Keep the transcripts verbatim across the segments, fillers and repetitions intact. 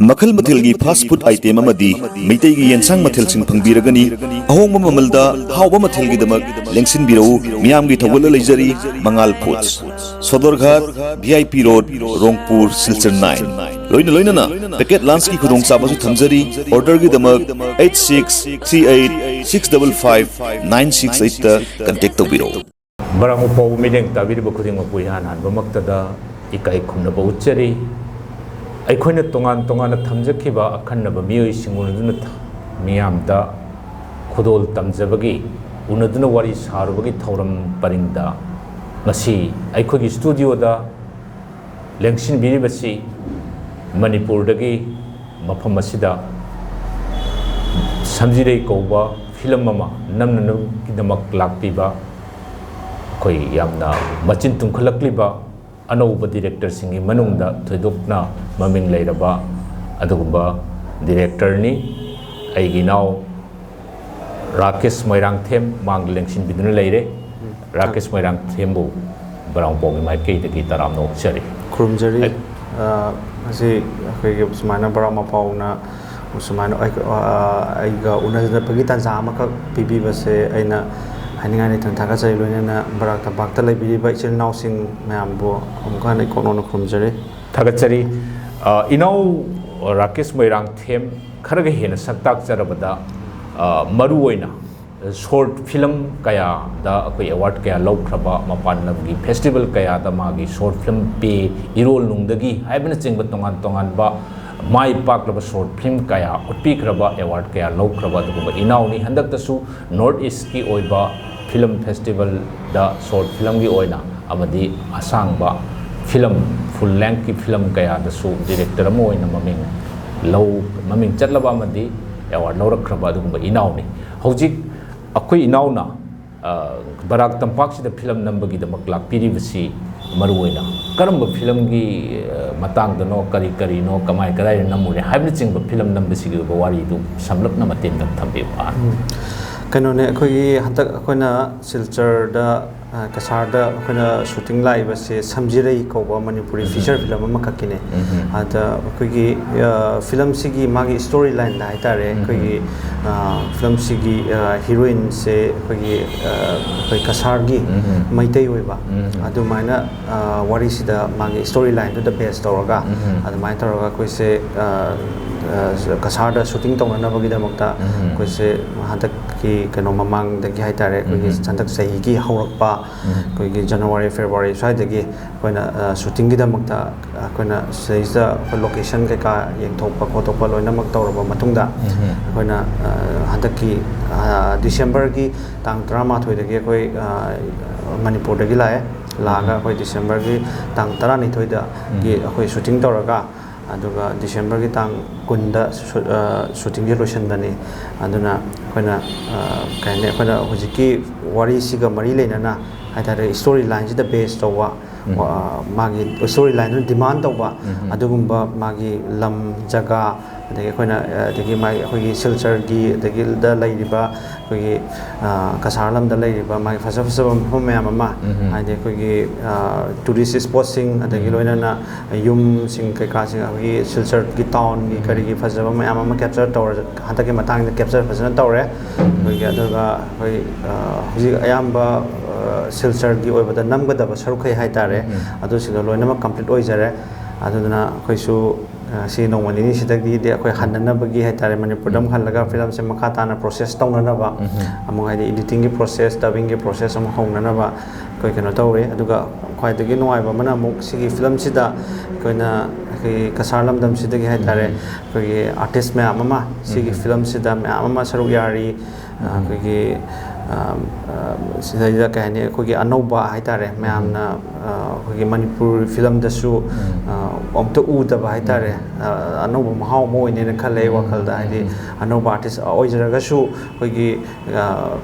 ꯃꯈꯜ ꯃꯊꯦꯜꯒꯤ fast food item ꯑꯃꯗꯤ ꯃꯩꯇꯩꯒꯤ ꯌꯦꯟꯁꯥꯡ ꯃꯊꯦꯜꯁꯤꯡ ꯐꯪꯕꯤꯔꯒꯅꯤ꯫ ꯑꯍꯣꯡꯕ ꯃꯃꯜꯗ ꯍꯥꯎꯕ ꯃꯊꯦꯜꯒꯤꯗꯃꯛ ꯂꯦꯡꯁꯤꯟꯕꯤꯔꯛꯎ꯫ ꯃꯤꯌꯥꯝꯒꯤ ꯊꯧꯒꯜꯗ ꯂꯩꯖꯔꯤ Mangal foods, Sodarghat, V I P road, Rongpur, Silchar nine. ꯂꯣꯏꯅ ꯂꯣꯏꯅꯅ ꯄꯦꯀꯦꯠ ꯂꯟꯆꯀꯤ ꯈꯨꯗꯣꯡꯆꯥꯕꯁꯨ ꯊꯝꯖꯔꯤ꯫ ꯑꯣꯔꯗꯔꯒꯤꯗꯃꯛ eight six three eight six double five nine six ꯑꯩꯠꯇ ꯀꯟꯇꯦꯛ ꯇꯧꯕꯤꯔꯛꯎ꯫ ꯕꯔꯥꯛ ꯃꯄꯥꯎ ꯃꯤꯠꯌꯦꯡ ꯇꯥꯕꯤꯔꯤꯕ ꯈꯨꯗꯤꯡꯃꯛꯄꯨ ꯏꯍꯥꯟ ꯍꯥꯟꯕꯃꯛꯇꯗ ꯏꯀꯥꯏ ꯈꯨꯝꯅꯕ ꯎꯠꯆꯔꯤ꯫ ꯑꯩꯈꯣꯏꯅ ꯇꯣꯉꯥꯟ ꯇꯣꯉꯥꯟꯅ ꯊꯝꯖꯈꯤꯕ ꯑꯈꯟꯅꯕ ꯃꯤꯑꯣꯏꯁꯤꯡ ꯎꯅꯗꯨꯅ ꯊ-, ꯃꯤꯌꯥꯝꯗ ꯈꯨꯗꯣꯜ ꯇꯝꯖꯕꯒꯤ, ꯎꯅꯗꯨꯅ ꯋꯥꯔꯤ ꯁꯥꯔꯨꯕꯒꯤ ꯊꯧꯔꯝ ꯄꯔꯤꯡꯗ ꯉꯁꯤ ꯑꯩꯈꯣꯏꯒꯤ ꯁ꯭ꯇꯨꯗꯤꯑꯣꯗ ꯂꯦꯡꯁꯤꯟꯕꯤꯔꯤꯕꯁꯤ ꯃꯅꯤꯄꯨꯔꯗꯒꯤ ꯃꯐꯝ ꯑꯁꯤꯗ ꯁꯝꯖꯤꯔꯩ ꯀꯧꯕ ꯐꯤꯂꯝ ꯑꯃ ꯅꯝꯅꯅꯕꯒꯤꯗꯃꯛ ꯂꯥꯛꯄꯤꯕ ꯑꯩꯈꯣꯏ ꯌꯥꯝꯅ ꯃꯆꯤꯟ ꯇꯨꯝꯈꯠꯂꯛꯂꯤꯕ ꯑꯅꯧꯕ ꯗꯤꯔꯦꯛꯇꯔꯁꯤꯡꯒꯤ ꯃꯅꯨꯡꯗ ꯊꯣꯏꯗꯣꯛꯅ ꯃꯃꯤꯡ ꯂꯩꯔꯕ ꯑꯗꯨꯒꯨꯝꯕ ꯗꯤꯔꯦꯛꯇꯔꯅꯤ꯫ ꯑꯩꯒꯤ ꯏꯅꯥꯎ ꯔꯥꯀꯦꯁ ꯃꯣꯏꯔꯥꯡꯊꯦꯝ ꯃꯥꯡꯗ ꯂꯦꯡꯁꯤꯟꯕꯤꯗꯨꯅ ꯂꯩꯔꯦ꯫ ꯎꯝ꯫ ꯔꯥꯀꯦꯁ ꯃꯣꯏꯔꯥꯡꯊꯦꯝꯕꯨ ꯕꯔꯥꯛ ꯃꯄꯥꯎꯒꯤ ꯃꯥꯏꯀꯩꯗꯒꯤ ꯇꯔꯥꯝꯅ ꯑꯣꯛꯆꯔꯤ꯫ ꯈꯨꯔꯨꯝꯖꯔꯤ꯫ ꯑꯩ ꯑ, ꯉꯁꯤ ꯑꯩꯈꯣꯏꯒꯤ ꯁꯨꯃꯥꯏꯅ ꯕꯔꯥꯛ ꯃꯄꯥꯎꯅ ꯁꯨꯃꯥꯏꯅ ꯑꯩ-, ꯑ, ꯑꯩꯒ ꯎꯅꯖꯕꯒꯤ ꯇꯥꯟꯖꯥ ꯑꯃꯈꯛ ꯄꯤꯕꯤꯕꯁꯦ ꯑꯩꯅ ꯍꯥꯏꯅꯤꯡꯉꯥꯏ ꯂꯩꯇꯅ ꯊꯥꯒꯠꯆꯔꯤ꯫ ꯂꯣꯏꯅꯅ ꯕꯔꯥꯛ ꯇꯝꯄꯥꯛꯇ ꯂꯩꯕꯤꯔꯤꯕ ꯏꯆꯤꯜ ꯏꯅꯥꯎꯁꯤꯡ ꯃꯌꯥꯝꯕꯨ ꯑꯃꯨꯛꯀ ꯍꯟꯅ ꯏꯀꯣꯛ ꯅꯧꯅ ꯈꯨꯔꯨꯝꯖꯔꯤ꯫ ꯊꯥꯒꯠꯆꯔꯤ꯫ ꯑ, ꯏꯅꯥꯎ ꯔꯥꯀꯦꯁ ꯃꯣꯏꯔꯥꯡꯊꯦꯝ ꯈꯔꯒ ꯍꯦꯟꯅ ꯁꯛ ꯇꯥꯛꯆꯔꯕꯗ, ꯑ, ꯃꯔꯨꯑꯣꯏꯅ ꯁꯣꯔꯠ ꯐꯤꯂꯝ ꯀꯌꯥꯗ ꯑꯩꯈꯣꯏ ꯑꯦꯋꯥꯔꯗ ꯀꯌꯥ ꯂꯧꯈ꯭ꯔꯕ, ꯃꯄꯥꯟ ꯂꯝꯒꯤ ꯐꯦꯁꯇꯤꯚꯦꯜ ꯀꯌꯥꯗ ꯃꯥꯒꯤ ꯁꯣꯔꯠ ꯐꯤꯂꯝ ꯄꯦ, ꯏꯔꯣꯜ ꯅꯨꯡꯗꯒꯤ ꯍꯥꯏꯕꯅꯆꯤꯡꯕ ꯇꯣꯉꯥꯟ ꯇꯣꯉꯥꯟꯕ ꯃꯥꯏ ꯄꯥꯛꯂꯕ ꯁꯣꯔꯠ ꯐꯤꯂꯝ ꯀꯌꯥ ꯎꯠꯄꯤꯈ꯭ꯔꯕ, ꯑꯦꯋꯥꯔꯗ ꯀꯌꯥ ꯂꯧꯈ꯭ꯔꯕ ꯑꯗꯨꯒꯨꯝꯕ ꯏꯅꯥꯎꯅꯤ꯫ ꯍꯟꯗꯛꯇꯁꯨ ꯅꯣꯔꯠ ꯏꯁꯀꯤ ꯑꯣꯏꯕ ꯐꯤꯂꯝ ꯐꯦꯁꯇꯤꯚꯦꯜꯗ ꯁꯣꯔꯠ ꯐꯤꯂꯝꯒꯤ ꯑꯣꯏꯅ ꯑꯃꯗꯤ ꯑꯁꯥꯡꯕ ꯐꯤꯂꯝ, ꯐꯨꯜ ꯂꯦꯡꯊꯀꯤ ꯐꯤꯂꯝ ꯀꯌꯥꯗꯁꯨ ꯗꯤꯔꯦꯛꯇꯔ ꯑꯃ ꯑꯣꯏꯅ ꯃꯃꯤꯡ ꯂꯧ-, ꯃꯃꯤꯡ ꯆꯠꯂꯕ ꯑꯃꯗꯤ ꯑꯦꯋꯥꯔꯗ ꯂꯧꯔꯛꯈ꯭ꯔꯕ ꯑꯗꯨꯒꯨꯝꯕ ꯏꯅꯥꯎꯅꯤ꯫ ꯍꯧꯖꯤꯛ ꯑꯩꯈꯣꯏ ꯏꯅꯥꯎꯅ, ꯑ, ꯕꯔꯥꯛ ꯇꯝꯄꯥꯛꯁꯤꯗ ꯐꯤꯂꯝ ꯅꯝꯕꯒꯤꯗꯃꯛ ꯂꯥꯛꯄꯤꯔꯤꯕꯁꯤ ꯃꯔꯨꯑꯣꯏꯅ ꯀꯔꯝꯕ ꯐꯤꯂꯝꯒꯤ, ꯑ, ꯃꯇꯥꯡꯗꯅꯣ, ꯀꯔꯤ ꯀꯔꯤꯅꯣ, ꯀꯃꯥꯏ ꯀꯗꯥꯏꯗ ꯅꯝꯃꯨꯔꯦ ꯍꯥꯏꯕꯅꯆꯤꯡꯕ ꯐꯤꯂꯝ ꯅꯝꯕꯁꯤꯒꯤ ꯑꯣꯏꯕ ꯋꯥꯔꯤꯗꯨ ꯁꯝꯂꯞꯅ ꯃꯇꯦꯟꯗ ꯊꯝꯕꯤꯌꯨ꯫ ꯑꯍꯥꯟꯕ꯫ ꯎꯝ꯫ ꯀꯩꯅꯣꯅꯦ, ꯑꯩꯈꯣꯏꯒꯤ ꯍꯟꯗꯛ ꯑꯩꯈꯣꯏꯅ ꯁꯤꯜꯆꯔꯗ, ꯑ, ꯀꯁꯥꯔꯗ ꯑꯩꯈꯣꯏꯅ ꯁꯨꯇꯤꯡ ꯂꯥꯛꯏꯕꯁꯦ ꯁꯝꯖꯤꯔꯩ ꯀꯧꯕ ꯃꯅꯤꯄꯨꯔꯤ ꯎꯝ꯫ ꯐꯤꯆꯔ ꯐꯤꯂꯝ ꯑꯃꯈꯛꯀꯤꯅꯦ꯫ ꯎꯝ꯫ ꯑꯗ ꯑꯩꯈꯣꯏꯒꯤ, ꯑ, ꯐꯤꯂꯝꯁꯤꯒꯤ ꯃꯥꯒꯤ ꯁ꯭ꯇꯣꯔꯤ ꯂꯥꯏꯟꯗ ꯍꯥꯏꯇꯥꯔꯦ, ꯎꯝ꯫ ꯑꯩꯈꯣꯏꯒꯤ, ꯑ, ꯐꯤꯂꯝꯁꯤꯒꯤ, ꯑ, ꯍꯤꯔꯣꯏꯟꯁꯦ ꯑꯩꯈꯣꯏꯒꯤ, ꯑ, ꯑꯩꯈꯣꯏ ꯀꯁꯥꯔꯒꯤ ꯎꯝ꯫ ꯃꯩꯇꯩ ꯑꯣꯏꯕ, ꯎꯝ꯫ ꯑꯗꯨꯃꯥꯏꯅ, ꯑ, ꯋꯥꯔꯤꯁꯤꯗ ꯃꯥꯒꯤ ꯁ꯭ꯇꯣꯔꯤ ꯂꯥꯏꯟꯗꯨꯗ ꯕꯦꯁ ꯇꯧꯔꯒ ꯎꯝ꯫ ꯑꯗꯨꯃꯥꯏꯅ ꯇꯧꯔꯒ ꯑꯩꯈꯣꯏꯁꯦ, ꯑ, ꯑ, ꯀꯁꯥꯔꯗ ꯁꯨꯇꯤꯡ ꯇꯧꯅꯅꯕꯒꯤꯗꯃꯛꯇ ꯎꯝ꯫ ꯑꯩꯈꯣꯏꯁꯦ ꯍꯟꯗꯛꯀꯤ ꯀꯩꯅꯣ ꯃꯃꯥꯡꯗꯒꯤ ꯍꯥꯏꯇꯥꯔꯦ, ꯑꯩꯈꯣꯏꯒꯤ ꯎꯝ꯫ ꯍꯟꯗꯛ ꯆꯍꯤꯒꯤ ꯍꯧꯔꯛꯄ, ꯎꯝ꯫ ꯑꯩꯈꯣꯏꯒꯤ ꯖꯅꯋꯥꯔꯤ, ꯐꯦꯕ꯭ꯔꯨꯋꯥꯔꯤ ꯁ꯭ꯋꯥꯏꯗꯒꯤ ꯑꯩꯈꯣꯏꯅ, ꯑ, ꯁꯨꯇꯤꯡꯒꯤꯗꯃꯛꯇ ꯑꯩꯈꯣꯏꯅ ꯁꯤꯗꯩꯁꯤꯗ ꯑꯩꯈꯣꯏ ꯂꯣꯀꯦꯁꯟ ꯀꯩꯀꯥ ꯌꯦꯡꯊꯣꯛꯄ ꯈꯣꯠꯇꯣꯛꯄ ꯂꯣꯏꯅꯃꯛ ꯇꯧꯔꯕ ꯃꯇꯨꯡꯗ ꯎꯝ꯫ ꯑꯩꯈꯣꯏꯅ, ꯑ, ꯍꯟꯗꯛꯀꯤ, ꯑ, ꯗꯤꯁꯦꯝꯕꯔꯒꯤ ꯇꯥꯡ ꯇꯔꯥꯃꯥꯊꯣꯏꯗꯒꯤ ꯑꯩꯈꯣꯏ, ꯑ, ꯃꯅꯤꯄꯨꯔꯗꯒꯤ ꯂꯥꯛꯑꯦ꯫ ꯂꯥꯛꯑꯒ ꯎꯝ꯫ ꯑꯩꯈꯣꯏ ꯗꯤꯁꯦꯝꯕꯔꯒꯤ ꯇꯥꯡ ꯇꯔꯥꯅꯤꯊꯣꯏꯗꯒꯤ ꯎꯝ꯫ ꯑꯩꯈꯣꯏ ꯁꯨꯇꯤꯡ ꯇꯧꯔꯒ, ꯑꯗꯨꯒ ꯗꯤꯁꯦꯝꯕꯔꯒꯤ ꯇꯥꯡ ꯀꯨꯟꯗ ꯁꯨ-, ꯑ, ꯁꯨꯇꯤꯡꯁꯦ ꯂꯣꯏꯁꯤꯟꯕꯅꯤ꯫ ꯑꯗꯨꯅ ꯑꯩꯈꯣꯏꯅ, ꯑ, ꯀꯩ ꯍꯥꯏꯅꯤ, ꯑꯩꯈꯣꯏꯅ ꯍꯧꯖꯤꯛꯀꯤ ꯋꯥꯔꯤꯁꯤꯒ ꯃꯔꯤ ꯂꯩꯅꯅ ꯍꯥꯏꯇꯥꯔꯦ, ꯁ꯭ꯇꯣꯔꯤ ꯂꯥꯏꯟꯁꯤꯗ ꯕꯦꯁ ꯇꯧꯕ, ꯎꯝ꯫ ꯑ, ꯃꯥꯒꯤ ꯁ꯭ꯇꯣꯔꯤ ꯂꯥꯏꯟꯗꯨꯅ ꯗꯤꯃꯥꯟ ꯇꯧꯕ, ꯎꯝ꯫ ꯑꯗꯨꯒꯨꯝꯕ ꯃꯥꯒꯤ ꯂꯝ, ꯖꯒꯥ, ꯑꯗꯒꯤ ꯑꯩꯈꯣꯏꯅ, ꯑ, ꯑꯗꯒꯤ ꯃꯥꯒꯤ, ꯑꯩꯈꯣꯏꯒꯤ ꯁꯤꯜꯆꯔꯒꯤ, ꯑꯗꯒꯤꯗ ꯂꯩꯔꯤꯕ ꯑꯩꯈꯣꯏꯒꯤ, ꯑ, ꯀꯁꯥꯔ ꯂꯝꯗ ꯂꯩꯔꯤꯕ ꯃꯥꯒꯤ ꯐꯖ ꯐꯖꯕ ꯃꯐꯝ ꯃꯌꯥꯝ ꯑꯃ, ꯎꯝ꯫ ꯍꯥꯏꯗꯤ ꯑꯩꯈꯣꯏꯒꯤ, ꯑ, ꯇꯨꯔꯤꯁ ꯁ꯭ꯄꯣꯠꯁꯤꯡ, ꯑꯗꯒꯤ ꯎꯝ꯫ ꯂꯣꯏꯅꯅ ꯌꯨꯝꯁꯤꯡ ꯀꯩꯀꯥꯁꯤꯡ, ꯑꯩꯈꯣꯏꯒꯤ ꯁꯤꯜꯆꯔꯒꯤ ꯇꯥꯎꯟꯒꯤ ꯎꯝ꯫ ꯀꯔꯤꯒꯤ ꯐꯖꯕ ꯃꯌꯥꯝ ꯑꯃ ꯀꯦꯞꯆꯔ ꯇꯧꯔ, ꯍꯟꯗꯛꯀꯤ ꯃꯇꯥꯡꯗ ꯀꯦꯞꯆꯔ ꯐꯖꯅ ꯇꯧꯔꯦ꯫ ꯑꯩꯈꯣꯏꯒꯤ, ꯑꯗꯨꯒ ꯑꯩꯈꯣꯏ, ꯑ, ꯍꯧꯖꯤꯛ ꯑꯌꯥꯝꯕ, ꯑ, ꯁꯤꯜꯆꯔꯒꯤ ꯑꯣꯏꯕꯗ ꯅꯝꯒꯗꯕ ꯁꯔꯨꯛꯈꯩ ꯍꯥꯏꯇꯥꯔꯦ, ꯎꯝ꯫ ꯑꯗꯨꯁꯤꯡꯗꯣ ꯂꯣꯏꯅꯃꯛ ꯀꯝꯄ꯭ꯂꯤꯠ ꯑꯣꯏꯖꯔꯦ꯫ ꯑꯗꯨꯗꯨꯅ ꯑꯩꯈꯣꯏꯁꯨ, ꯑ, ꯁꯤ ꯅꯣꯡꯃ ꯅꯤꯅꯤꯁꯤꯗꯒꯤꯗꯤ ꯑꯩꯈꯣꯏ ꯍꯟꯅꯅꯕꯒꯤ ꯍꯥꯏꯇꯥꯔꯦ, ꯃꯅꯤꯄꯨꯔꯗ ꯑꯃꯨꯛ ꯎꯝ꯫ ꯍꯜꯂꯒ ꯐꯤꯂꯝꯁꯦ ꯃꯈꯥ ꯇꯥꯅ ꯄ꯭ꯔꯣꯁꯦꯁ ꯇꯧꯅꯅꯕ, ꯎꯝ꯫ ꯑꯃꯨꯛ ꯍꯥꯏꯗꯤ ꯏꯗꯤꯇꯤꯡꯒꯤ ꯄ꯭ꯔꯣꯁꯦꯁ, ꯗꯕꯤꯡꯒꯤ ꯄ꯭ꯔꯣꯁꯦꯁ ꯑꯃꯨꯛ ꯍꯧꯅꯅꯕ ꯑꯩꯈꯣꯏ ꯀꯩꯅꯣ ꯇꯧꯔꯤ꯫ ꯑꯗꯨꯒ ꯈ꯭ꯋꯥꯏꯗꯒꯤ ꯅꯨꯡꯉꯥꯏꯕ ꯑꯃꯅ ꯑꯃꯨꯛ ꯁꯤꯒꯤ ꯐꯤꯂꯝꯁꯤꯗ ꯑꯩꯈꯣꯏꯅ, ꯑꯩꯈꯣꯏꯒꯤ ꯀꯁꯥꯔ ꯂꯝꯗꯝꯁꯤꯗꯒꯤ ꯍꯥꯏꯇꯥꯔꯦ, ꯎꯝ꯫ ꯑꯩꯈꯣꯏꯒꯤ ꯑꯥꯔꯇꯤꯁ ꯃꯌꯥꯝ ꯑꯃ ꯁꯤꯒꯤ ꯎꯝ꯫ ꯐꯤꯂꯝꯁꯤꯗ ꯃꯌꯥꯝ ꯑꯃ ꯁꯔꯨꯛ ꯌꯥꯔꯤ꯫ ꯑ, ꯎꯝ꯫ ꯑꯩꯈꯣꯏꯒꯤ, ꯑ, ꯑ, ꯁꯤꯗꯩꯗ ꯀꯩ ꯍꯥꯏꯅꯤ, ꯑꯩꯈꯣꯏꯒꯤ ꯑꯅꯧꯕ ꯍꯥꯏꯇꯥꯔꯦ, ꯎꯝ꯫ ꯃꯌꯥꯝꯅ, ꯑ, ꯑꯩꯈꯣꯏꯒꯤ ꯃꯅꯤꯄꯨꯔ ꯐꯤꯂꯝꯗꯁꯨ, ꯎꯝ꯫ ꯑ, ꯑꯃꯨꯛꯇ ꯎꯗꯕ ꯍꯥꯏꯇꯥꯔꯦ, ꯎꯝ꯫ ꯑ, ꯑꯅꯧꯕ ꯃꯍꯥꯎ ꯑꯃ ꯑꯣꯏꯅꯦꯅ ꯈꯜꯂꯦ ꯑꯩ ꯎꯝ꯫ ꯋꯥꯈꯜꯗ꯫ ꯍꯥꯏꯗꯤ ꯎꯝ꯫ ꯑꯅꯧꯕ ꯑꯥꯔꯇꯤꯁ ꯑꯣꯏꯖꯔꯒꯁꯨ ꯑꯩꯈꯣꯏꯒꯤ, ꯑ,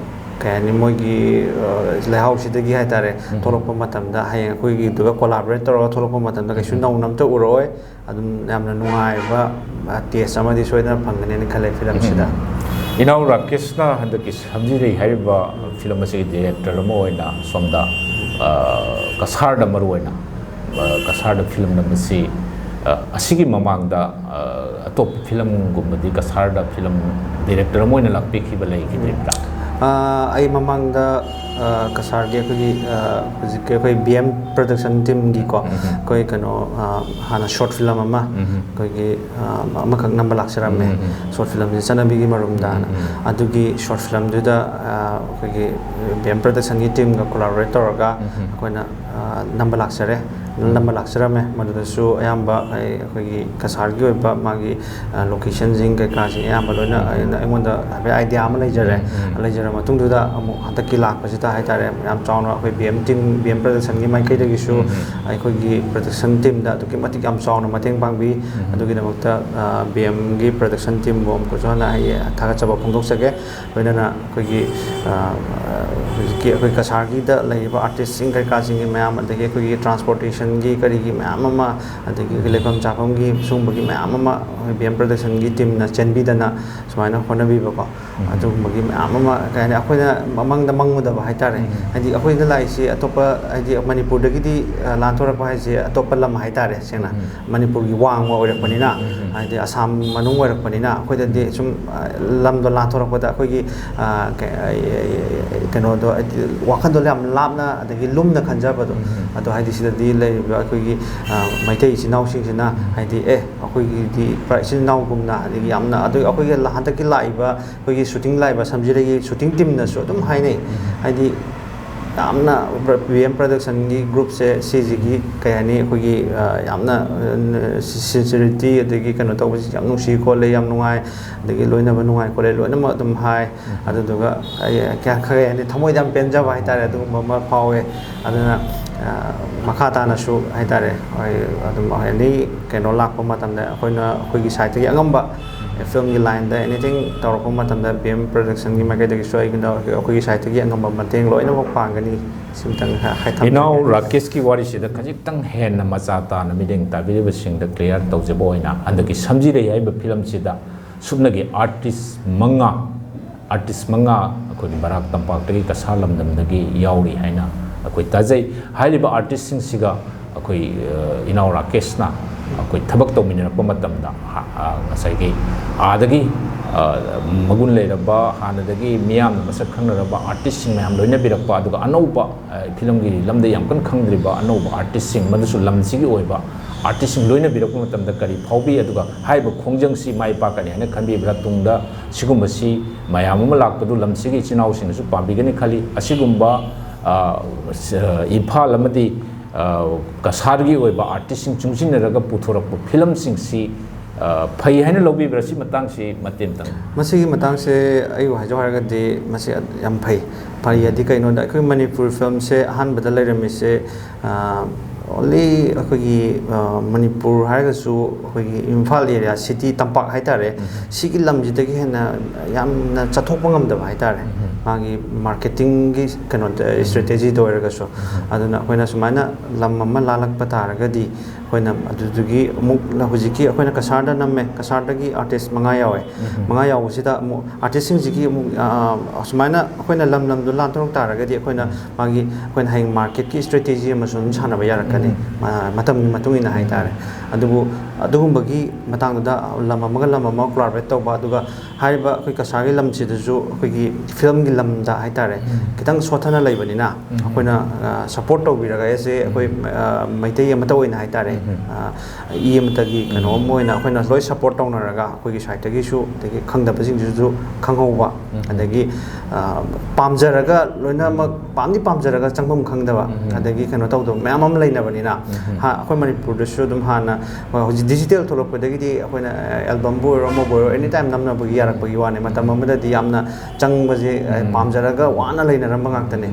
ꯀꯩ ꯍꯥꯏꯅꯤ, ꯃꯣꯏꯒꯤ, ꯑ, ꯂꯩꯍꯥꯎꯁꯤꯗꯒꯤ ꯍꯥꯏꯇꯥꯔꯦ, ꯎꯝ꯫ ꯊꯣꯛꯂꯛꯄ ꯃꯇꯝꯗ ꯍꯌꯦꯡ ꯑꯩꯈꯣꯏꯒꯤꯗꯨꯒ ꯀꯣꯂꯥꯕꯣꯔꯦꯠ ꯇꯧꯔꯒ ꯊꯣꯛꯂꯛꯄ ꯃꯇꯝꯗ ꯀꯩꯁꯨ ꯎꯝ꯫ ꯅꯧꯅ ꯑꯝꯇ ꯎꯔꯛꯑꯣꯏ꯫ ꯑꯗꯨꯝ ꯌꯥꯝꯅ ꯅꯨꯡꯉꯥꯏꯕ, ꯑ, ꯇꯦꯁ ꯑꯃꯗꯤ ꯁꯣꯏꯗꯅ ꯐꯪꯒꯅꯦꯅ ꯈꯜꯂꯦ ꯐꯤꯂꯝꯁꯤꯗ꯫ ꯎꯝ꯫ ꯏꯅꯥꯎ ꯔꯥꯀꯦꯁꯅ ꯍꯟꯗꯛꯀꯤ ꯁꯝꯖꯤꯔꯩ ꯍꯥꯏꯔꯤꯕ ꯐꯤꯂꯝ ꯑꯁꯤꯒꯤ ꯗꯤꯔꯦꯛꯇꯔ ꯑꯃ ꯑꯣꯏꯅ ꯁꯣꯝꯗ, ꯑ, ꯀꯁꯥꯔꯗ ꯃꯔꯨꯑꯣꯏꯅ, ꯑ, ꯀꯁꯥꯔꯗ ꯐꯤꯂꯝ ꯅꯝꯕꯁꯤ, ꯑ, ꯑꯁꯤꯒꯤ ꯃꯃꯥꯡꯗ, ꯑ, ꯑꯇꯣꯞꯄ ꯐꯤꯂꯝꯒꯨꯝꯕꯗꯤ ꯀꯁꯥꯔꯗ ꯐꯤꯂꯝ ꯗꯤꯔꯦꯛꯇꯔ ꯑꯃ ꯑꯣꯏꯅ ꯂꯥꯛꯄꯤꯈꯤꯕ ꯂꯩꯈꯤꯗ꯭ꯔꯤꯕ꯭ꯔꯥ? ꯑ, ꯑꯩ ꯃꯃꯥꯡꯗ, ꯑ, ꯀꯁꯥꯔꯒꯤ ꯑꯩꯈꯣꯏꯒꯤ, ꯑ, ꯍꯧꯖꯤꯛꯀꯤ ꯑꯩꯈꯣꯏ ꯕꯤ ꯑꯦꯝ ꯄ꯭ꯔꯗꯛꯁꯟ ꯇꯤꯝꯒꯤꯀꯣ, ꯑꯩꯈꯣꯏ ꯀꯩꯅꯣ, ꯑ, ꯍꯥꯟꯅ ꯁꯣꯔꯠ ꯐꯤꯂꯝ ꯑꯃ ꯑꯩꯈꯣꯏꯒꯤ, ꯑ, ꯑꯃꯈꯛ ꯅꯝꯕ ꯂꯥꯛꯆꯔꯝꯃꯦ꯫ ꯁꯣꯔꯠ ꯐꯤꯂꯝꯁꯦ "ꯆꯠꯅꯕꯤꯒꯤ ꯃꯔꯨꯝꯗ" ꯍꯥꯏꯅ꯫ ꯑꯗꯨꯒꯤ ꯁꯣꯔꯠ ꯐꯤꯂꯝꯗꯨꯗ, ꯑ, ꯑꯩꯈꯣꯏꯒꯤ ꯕꯤ ꯑꯦꯝ ꯄ꯭ꯔꯗꯛꯁꯟꯒꯤ ꯇꯤꯝꯒ ꯀꯣꯂꯥꯕꯣꯔꯦꯠ ꯇꯧꯔꯒ ꯑꯩꯈꯣꯏꯅ, ꯑ, ꯅꯝꯕ ꯂꯥꯛꯆꯔꯦ꯫ ꯅꯝꯕ ꯂꯥꯛꯆꯔꯝꯃꯦ꯫ ꯃꯗꯨꯗꯁꯨ ꯑꯌꯥꯝꯕ ꯑꯩ, ꯑꯩꯈꯣꯏꯒꯤ ꯀꯁꯥꯔꯒꯤ ꯑꯣꯏꯕ ꯃꯥꯒꯤ, ꯑ, ꯂꯣꯀꯦꯁꯟꯁꯤꯡ ꯀꯩꯀꯥꯁꯤꯡ ꯑꯌꯥꯝꯕ ꯂꯣꯏꯅ ꯑꯩꯅ, ꯑꯩꯉꯣꯟꯗ ꯍꯥꯏꯐꯦꯠ ꯑꯥꯏꯗꯤꯌꯥ ꯑꯃ ꯂꯩꯖꯔꯦ꯫ ꯂꯩꯖꯔ ꯃꯇꯨꯡꯗꯨꯗ ꯑꯃꯨꯛ ꯍꯟꯗꯛꯀꯤ ꯂꯥꯛꯄꯁꯤꯗ ꯍꯥꯏꯇꯥꯔꯦ, ꯌꯥꯝ ꯆꯥꯎꯅ ꯑꯩꯈꯣꯏ B M team, B M ꯄ꯭ꯔꯗꯛꯁꯟꯒꯤ ꯃꯥꯏꯀꯩꯗꯒꯤꯁꯨ ꯑꯩꯈꯣꯏꯒꯤ ꯄ꯭ꯔꯗꯛꯁꯟ ꯇꯤꯝꯗ ꯑꯗꯨꯛꯀꯤ ꯃꯇꯤꯛ ꯌꯥꯝ ꯆꯥꯎꯅ ꯃꯇꯦꯡ ꯄꯥꯡꯕꯤ꯫ ꯑꯗꯨꯒꯤꯗꯃꯛꯇ, ꯑ, ꯕꯤ ꯑꯦꯝꯒꯤ ꯄ꯭ꯔꯗꯛꯁꯟ ꯇꯤꯝꯕꯨ ꯑꯃꯨꯛꯀꯁꯨ ꯍꯟꯅ ꯑꯩ ꯊꯥꯒꯠꯆꯕ ꯐꯣꯡꯗꯣꯛꯆꯒꯦ꯫ ꯂꯣꯏꯅꯅ ꯑꯩꯈꯣꯏꯒꯤ, ꯑ, ꯍꯧꯖꯤꯛꯀꯤ ꯑꯩꯈꯣꯏ ꯀꯁꯥꯔꯒꯤꯗ ꯂꯩꯔꯤꯕ ꯑꯥꯔꯇꯤꯁꯁꯤꯡ ꯀꯩꯀꯥꯁꯤꯡꯒꯤ ꯃꯌꯥꯝ, ꯑꯗꯒꯤ ꯑꯩꯈꯣꯏꯒꯤ ꯇ꯭ꯔꯥꯟꯁꯄꯣꯔꯇꯦꯁꯟꯒꯤ ꯀꯔꯤꯒꯤ ꯃꯌꯥꯝ ꯑꯃ, ꯑꯗꯒꯤ ꯑꯩꯈꯣꯏ ꯂꯩꯐꯝ ꯆꯥꯐꯝꯒꯤ ꯁꯤꯒꯨꯝꯕꯒꯤ ꯃꯌꯥꯝ ꯑꯃ ꯑꯩꯈꯣꯏ ꯕꯤ ꯑꯦꯝ ꯄ꯭ꯔꯗꯛꯁꯟꯒꯤ ꯇꯤꯝꯅ ꯆꯦꯟꯕꯤꯗꯅ ꯁꯨꯃꯥꯏꯅ ꯍꯣꯠꯅꯕꯤꯕꯀꯣ꯫ ꯑꯗꯨꯒꯨꯝꯕꯒꯤ ꯃꯌꯥꯝ ꯑꯃ, ꯀꯩ ꯍꯥꯏꯅꯤ, ꯑꯩꯈꯣꯏꯅ ꯃꯃꯥꯡꯗ ꯃꯪꯉꯨꯗꯕ ꯍꯥꯏꯇꯥꯔꯦ꯫ ꯍꯥꯏꯗꯤ ꯑꯩꯈꯣꯏꯅ ꯂꯥꯛꯏꯁꯤ ꯑꯇꯣꯞꯄ, ꯍꯥꯏꯗꯤ ꯃꯅꯤꯄꯨꯔꯗꯒꯤꯗꯤ, ꯑ, ꯂꯥꯟꯊꯣꯔꯛꯄ ꯍꯥꯏꯁꯦ ꯑꯇꯣꯞꯄ ꯂꯝ ꯍꯥꯏꯇꯥꯔꯦ, ꯁꯦꯡꯅ꯫ ꯃꯅꯤꯄꯨꯔꯒꯤ ꯋꯥꯡꯃ ꯑꯣꯏꯔꯛꯄꯅꯤꯅ, ꯍꯥꯏꯗꯤ ꯑꯁꯥꯝ ꯃꯅꯨꯡ ꯑꯣꯏꯔꯛꯄꯅꯤꯅ, ꯑꯩꯈꯣꯏꯗꯗꯤ ꯁꯨꯝ, ꯑ, ꯂꯝꯗꯣ ꯂꯥꯟꯊꯣꯔꯛꯄꯗ ꯑꯩꯈꯣꯏꯒꯤ, ꯑ, ꯀꯩ-, ꯑ, ꯀꯩꯅꯣꯗꯣ, ꯍꯥꯏꯗꯤ ꯋꯥꯈꯜꯗꯣ ꯌꯥꯝ ꯂꯥꯞꯅ ꯑꯗꯒꯤ ꯂꯨꯝꯅ ꯈꯟꯖꯕꯗꯣ꯫ ꯑꯗꯣ ꯍꯥꯏꯗꯤ ꯁꯤꯗꯗꯤ ꯂꯩꯔꯤꯕ ꯑꯩꯈꯣꯏꯒꯤ, ꯑ, ꯃꯩꯇꯩ ꯏꯆꯤꯟ ꯏꯅꯥꯎꯁꯤꯡꯁꯤꯅ ꯍꯥꯏꯗꯤ, ꯑꯦ, ꯑꯩꯈꯣꯏꯒꯤꯗꯤ ꯄꯨꯔꯥ ꯏꯆꯤꯟ ꯏꯅꯥꯎꯒꯨꯝꯅ, ꯑꯗꯒꯤ ꯌꯥꯝꯅ, ꯑꯗꯨ ꯑꯩꯈꯣꯏꯒꯤ ꯍꯟꯗꯛꯀꯤ ꯂꯥꯛꯏꯕ ꯑꯩꯈꯣꯏꯒꯤ ꯁꯨꯇꯤꯡ ꯂꯥꯛꯏꯕ ꯁꯝꯖꯤꯔꯩꯒꯤ ꯁꯨꯇꯤꯡ ꯇꯤꯝꯅꯁꯨ ꯑꯗꯨꯝ ꯍꯥꯏꯅꯩ꯫ ꯍꯥꯏꯗꯤ ꯌꯥꯝꯅ ꯕꯤ ꯑꯦꯝ ꯄ꯭ꯔꯗꯛꯁꯟꯒꯤ ꯒ꯭ꯔꯨꯞꯁꯦ ꯁꯤꯁꯤꯒꯤ, ꯀꯩ ꯍꯥꯏꯅꯤ, ꯑꯩꯈꯣꯏꯒꯤ, ꯑ, ꯌꯥꯝꯅ, ꯑ, ꯁꯤꯟꯁꯤꯔꯤꯇꯤ, ꯑꯗꯒꯤ ꯀꯩꯅꯣ ꯇꯧꯕꯁꯤ ꯌꯥꯝ ꯅꯨꯡꯁꯤ ꯈꯣꯠꯂꯦ, ꯌꯥꯝ ꯅꯨꯡꯉꯥꯏ, ꯑꯗꯒꯤ ꯂꯣꯏꯅꯕ ꯅꯨꯡꯉꯥꯏ ꯈꯣꯠꯂꯦ, ꯂꯣꯏꯅꯃꯛ ꯑꯗꯨꯝ ꯍꯥꯏ꯫ ꯑꯗꯨꯗꯨꯒ ꯑꯩ ꯀꯌꯥ, ꯈꯔ ꯍꯦꯟꯅ ꯊꯃꯣꯏꯗ ꯌꯥꯝ ꯄꯦꯟꯖꯕ ꯍꯥꯏꯇꯥꯔꯦ, ꯑꯗꯨꯒꯨꯝꯕ ꯑꯃ ꯐꯥꯎꯋꯦ꯫ ꯑꯗꯨꯅ, ꯑ, ꯃꯈꯥ ꯇꯥꯅꯁꯨ ꯍꯥꯏꯇꯥꯔꯦ, ꯑꯩ ꯑꯗꯨꯝ ꯑꯦꯅꯤ ꯀꯩꯅꯣ ꯂꯥꯛꯄ ꯃꯇꯝꯗ ꯑꯩꯈꯣꯏꯅ ꯑꯩꯈꯣꯏꯒꯤ ꯁꯥꯏꯠꯇꯒꯤ ꯑꯉꯝꯕ ꯐꯤꯂꯝꯒꯤ ꯂꯥꯏꯟꯗ ꯑꯦꯅꯤꯊꯤꯡ ꯇꯧꯔꯛꯄ ꯃꯇꯝꯗ ꯕꯤ ꯑꯦꯝ ꯄ꯭ꯔꯗꯛꯁꯟꯒꯤ ꯃꯥꯏꯀꯩꯗꯒꯤꯁꯨ ꯑꯩꯒꯤꯗ ꯑꯩꯈꯣꯏꯒꯤ ꯁꯥꯏꯠꯇꯒꯤ ꯑꯉꯝꯕ ꯃꯇꯦꯡ ꯂꯣꯏꯅꯃꯛ ꯄꯥꯡꯒꯅꯤ꯫ ꯁꯤꯝꯇꯪ ꯍꯥꯏ-, ꯍꯥꯏ-, ꯊꯝꯖꯒꯦ꯫ ꯏꯅꯥꯎ ꯔꯥꯀꯦꯁꯀꯤ ꯋꯥꯔꯤꯁꯤꯗ ꯈꯖꯤꯛꯇꯪ ꯍꯦꯟꯅ ꯃꯆꯥ ꯇꯥꯅ ꯃꯤꯠꯌꯦꯡ ꯇꯥꯕꯤꯔꯤꯕꯁꯤꯡꯗ ꯀ꯭ꯂꯤꯌꯥꯔ ꯇꯧꯖꯕ ꯑꯣꯏꯅ, ꯍꯟꯗꯛꯀꯤ ꯁꯝꯖꯤꯔꯩ ꯍꯥꯏꯔꯤꯕ ꯐꯤꯂꯝꯁꯤꯗ ꯁꯨꯞꯅꯒꯤ ꯑꯥꯔꯇꯤꯁ ꯃꯉꯥ ꯑꯥꯔꯇꯤꯁ ꯃꯉꯥ ꯑꯩꯈꯣꯏꯒꯤ ꯕꯔꯥꯛ ꯇꯝꯄꯥꯛꯇꯒꯤ, ꯀꯁꯥꯔ ꯂꯝꯗꯝꯗꯒꯤ ꯌꯥꯎꯔꯤ ꯍꯥꯏꯅ ꯑꯩꯈꯣꯏ ꯇꯥꯖꯩ꯫ ꯍꯥꯏꯔꯤꯕ ꯑꯥꯔꯇꯤꯁꯁꯤꯡꯁꯤꯒ ꯑꯩꯈꯣꯏ ꯏꯅꯥꯎ ꯔꯥꯀꯦꯁꯅ ꯑꯩꯈꯣꯏ ꯊꯕꯛ ꯇꯧꯃꯤꯟꯅꯔꯛꯄ ꯃꯇꯝꯗ ꯉꯁꯥꯏꯒꯤ ꯑꯥꯗꯒꯤ ꯃꯒꯨꯟ ꯂꯩꯔꯕ, ꯍꯥꯟꯅꯗꯒꯤ ꯃꯤꯌꯥꯝꯅ ꯃꯁꯛ ꯈꯪꯅꯔꯕ ꯑꯥꯔꯇꯤꯁꯁꯤꯡ ꯃꯌꯥꯝ ꯂꯣꯏꯅꯕꯤꯔꯛꯄ, ꯑꯗꯨꯒ ꯑꯅꯧꯕ ꯐꯤꯂꯝꯒꯤ ꯂꯝꯗ ꯌꯥꯝ ꯀꯟꯅ ꯈꯪꯗ꯭ꯔꯤꯕ ꯑꯅꯧꯕ ꯑꯥꯔꯇꯤꯁꯁꯤꯡ, ꯃꯗꯨꯁꯨ ꯂꯝꯁꯤꯒꯤ ꯑꯣꯏꯕ ꯑꯥꯔꯇꯤꯁꯁꯤꯡ ꯂꯣꯏꯅꯕꯤꯔꯛꯄ ꯃꯇꯝꯗ ꯀꯔꯤ ꯐꯥꯎꯕꯤ, ꯑꯗꯨꯒ ꯍꯥꯏꯔꯤꯕ ꯈꯣꯡꯖꯪꯁꯤ ꯃꯥꯏ ꯄꯥꯛꯀꯅꯤ ꯍꯥꯏꯅ ꯈꯟꯕꯤꯕ꯭ꯔꯥ? ꯇꯨꯡꯗ ꯁꯤꯒꯨꯝꯕꯁꯤ ꯃꯌꯥꯝ ꯑꯃ ꯂꯥꯛꯄꯗꯨ ꯂꯝꯁꯤꯒꯤ ꯏꯆꯤꯟ ꯏꯅꯥꯎꯁꯤꯡꯅꯁꯨ ꯄꯥꯝꯕꯤꯒꯅꯤ ꯈꯜꯂꯤ꯫ ꯑꯁꯤꯒꯨꯝꯕ ꯏꯝꯐꯥꯜ ꯑꯃꯗꯤ ꯀꯁꯥꯔꯒꯤ ꯑꯣꯏꯕ ꯑꯥꯔꯇꯤꯁꯁꯤꯡ ꯆꯨꯡꯁꯤꯟꯅꯔꯒ ꯄꯨꯊꯣꯔꯛꯄ ꯐꯤꯂꯝꯁꯤꯡꯁꯤ ꯐꯩ ꯍꯥꯏꯅ ꯂꯧꯕꯤꯕ꯭ꯔꯥ? ꯁꯤ ꯃꯇꯥꯡꯁꯤ ꯃꯇꯦꯟ ꯇꯪ꯫ ꯃꯁꯤꯒꯤ ꯃꯇꯥꯡꯁꯦ ꯑꯩꯕꯨ ꯍꯥꯏꯖꯧ ꯍꯥꯏꯔꯒꯗꯤ ꯃꯁꯤ ꯌꯥꯝ ꯐꯩ꯫ ꯐꯩ ꯍꯥꯏꯗꯤ ꯀꯩꯅꯣꯗ, ꯑꯩꯈꯣꯏ ꯃꯅꯤꯄꯨꯔ ꯐꯤꯂꯝꯁꯦ ꯑꯍꯥꯟꯕꯗ ꯂꯩꯔꯝꯃꯤꯁꯦ ꯑꯣꯟꯂꯤ ꯑꯩꯈꯣꯏꯒꯤ ꯃꯅꯤꯄꯨꯔ ꯍꯥꯏꯔꯒꯁꯨ ꯑꯩꯈꯣꯏꯒꯤ ꯏꯝꯐꯥꯜ ꯑꯦꯔꯤꯌꯥ, ꯁꯤꯇꯤ, ꯇꯝꯄꯥꯛ ꯍꯥꯏꯇꯥꯔꯦ, ꯁꯤꯒꯤ ꯂꯝꯁꯤꯗꯒꯤ ꯍꯦꯟꯅ ꯌꯥꯝꯅ ꯆꯠꯊꯣꯛꯄ ꯉꯝꯗꯕ ꯍꯥꯏꯇꯥꯔꯦ꯫ ꯃꯥꯒꯤ ꯃꯥꯔꯀꯦꯇꯤꯡꯒꯤ ꯀꯩꯅꯣꯗ, ꯏꯁꯇ꯭ꯔꯦꯇꯦꯖꯤꯗ ꯑꯣꯏꯔꯒꯁꯨ꯫ ꯑꯗꯨꯅ ꯑꯩꯈꯣꯏꯅ ꯁꯨꯃꯥꯏꯅ ꯂꯝ ꯑꯃ ꯂꯥꯜꯂꯛꯄ ꯇꯥꯔꯒꯗꯤ ꯑꯩꯈꯣꯏꯅ ꯑꯗꯨꯗꯨꯒꯤ ꯑꯃꯨꯛ ꯍꯧꯖꯤꯛꯀꯤ ꯑꯩꯈꯣꯏꯅ ꯀꯁꯥꯔꯗ ꯅꯝꯃꯦ, ꯀꯁꯥꯔꯗꯒꯤ ꯑꯥꯔꯇꯤꯁ ꯃꯉꯥ ꯌꯥꯎꯋꯦ꯫ ꯃꯉꯥ ꯌꯥꯎꯕꯁꯤꯗ ꯑꯃꯨꯛ ꯑꯥꯔꯇꯤꯁꯁꯤꯡꯁꯤꯒꯤ ꯑꯃꯨꯛ ꯁꯨꯃꯥꯏꯅ ꯑꯩꯈꯣꯏꯅ ꯂꯝ ꯂꯝꯗꯣ ꯂꯥꯟꯊꯣꯔꯛ ꯇꯥꯔꯒꯗꯤ ꯑꯩꯈꯣꯏꯅ ꯃꯥꯒꯤ, ꯑꯩꯈꯣꯏꯅ ꯍꯌꯦꯡ ꯃꯥꯔꯀꯦꯠꯀꯤ ꯏꯁꯇ꯭ꯔꯦꯇꯦꯖꯤ ꯑꯃꯁꯨ ꯑꯗꯨꯝ ꯁꯥꯟꯅꯕ ꯌꯥꯔꯛꯀꯅꯤ꯫ ꯃꯇꯝꯒꯤ ꯃꯇꯨꯡ ꯏꯟꯅ ꯍꯥꯏꯇꯥꯔꯦ꯫ ꯑꯗꯨꯕꯨ ꯑꯗꯨꯒꯨꯝꯕꯒꯤ ꯃꯇꯥꯡꯗꯨꯗ ꯂꯝ ꯑꯃꯒ ꯂꯝ ꯑꯃꯒ ꯀꯣꯂꯥꯕꯣꯔꯦꯠ ꯇꯧꯕ, ꯑꯗꯨꯒ ꯍꯥꯏꯔꯤꯕ ꯑꯩꯈꯣꯏ ꯀꯁꯥꯔꯒꯤ ꯂꯝꯁꯤꯗꯁꯨ ꯑꯩꯈꯣꯏꯒꯤ ꯐꯤꯂꯝꯒꯤ ꯂꯝꯗ ꯍꯥꯏꯇꯥꯔꯦ, ꯈꯤꯇꯪ ꯁꯣꯠꯊꯅ ꯂꯩꯕꯅꯤꯅ ꯑꯩꯈꯣꯏꯅ ꯁꯄꯣꯔꯠ ꯇꯧꯕꯤꯔꯒ ꯑꯦꯁ ꯑꯦ ꯑꯩꯈꯣꯏ ꯃꯩꯇꯩ ꯑꯃꯠꯇ ꯑꯣꯏꯅ ꯍꯥꯏꯇꯥꯔꯦ, ꯏ ꯑꯃꯠꯇꯒꯤ ꯀꯩꯅꯣ ꯑꯃ ꯑꯣꯏꯅ ꯑꯩꯈꯣꯏꯅ ꯂꯣꯏ ꯁꯄꯣꯔꯠ ꯇꯧꯅꯔꯒ ꯑꯩꯈꯣꯏꯒꯤ ꯁꯥꯏꯠꯇꯒꯤꯁꯨ, ꯑꯗꯒꯤ ꯈꯪꯗꯕꯁꯤꯡꯁꯤꯁꯨ ꯈꯪꯍꯧꯕ, ꯑꯗꯒꯤ ꯄꯥꯝꯖꯔꯒ ꯂꯣꯏꯅꯃꯛ ꯄꯥꯝꯗꯤ ꯄꯥꯝꯖꯔꯒ ꯆꯪꯐꯝ ꯈꯪꯗꯕ, ꯑꯗꯒꯤ ꯀꯩꯅꯣ ꯇꯧꯗꯕ ꯃꯌꯥꯝ ꯑꯃ ꯂꯩꯅꯕꯅꯤꯅ, ꯑꯩꯈꯣꯏ ꯃꯅꯤꯄꯨꯔꯗꯁꯨ ꯑꯗꯨꯝ ꯍꯥꯟꯅ ꯍꯧꯖꯤꯛ ꯗꯤꯖꯤꯇꯦꯜ ꯊꯣꯛꯂꯛꯄꯗꯒꯤꯗꯤ ꯑꯩꯈꯣꯏꯅ ꯑꯦꯜꯕꯝꯕꯨ ꯑꯣꯏꯔꯣ, ꯑꯃꯕꯨ ꯑꯣꯏꯔꯣ, ꯑꯦꯅꯤ ꯇꯥꯏꯝ ꯅꯝꯅꯕꯒꯤ ꯌꯥꯔꯛꯄꯒꯤ ꯋꯥꯅꯤ꯫ ꯃꯇꯝ ꯑꯃꯗꯗꯤ ꯌꯥꯝꯅ ꯆꯪꯕꯁꯦ ꯄꯥꯝꯖꯔꯒ ꯋꯥꯅ ꯂꯩꯅꯔꯝꯕ ꯉꯥꯛꯇꯅꯤ꯫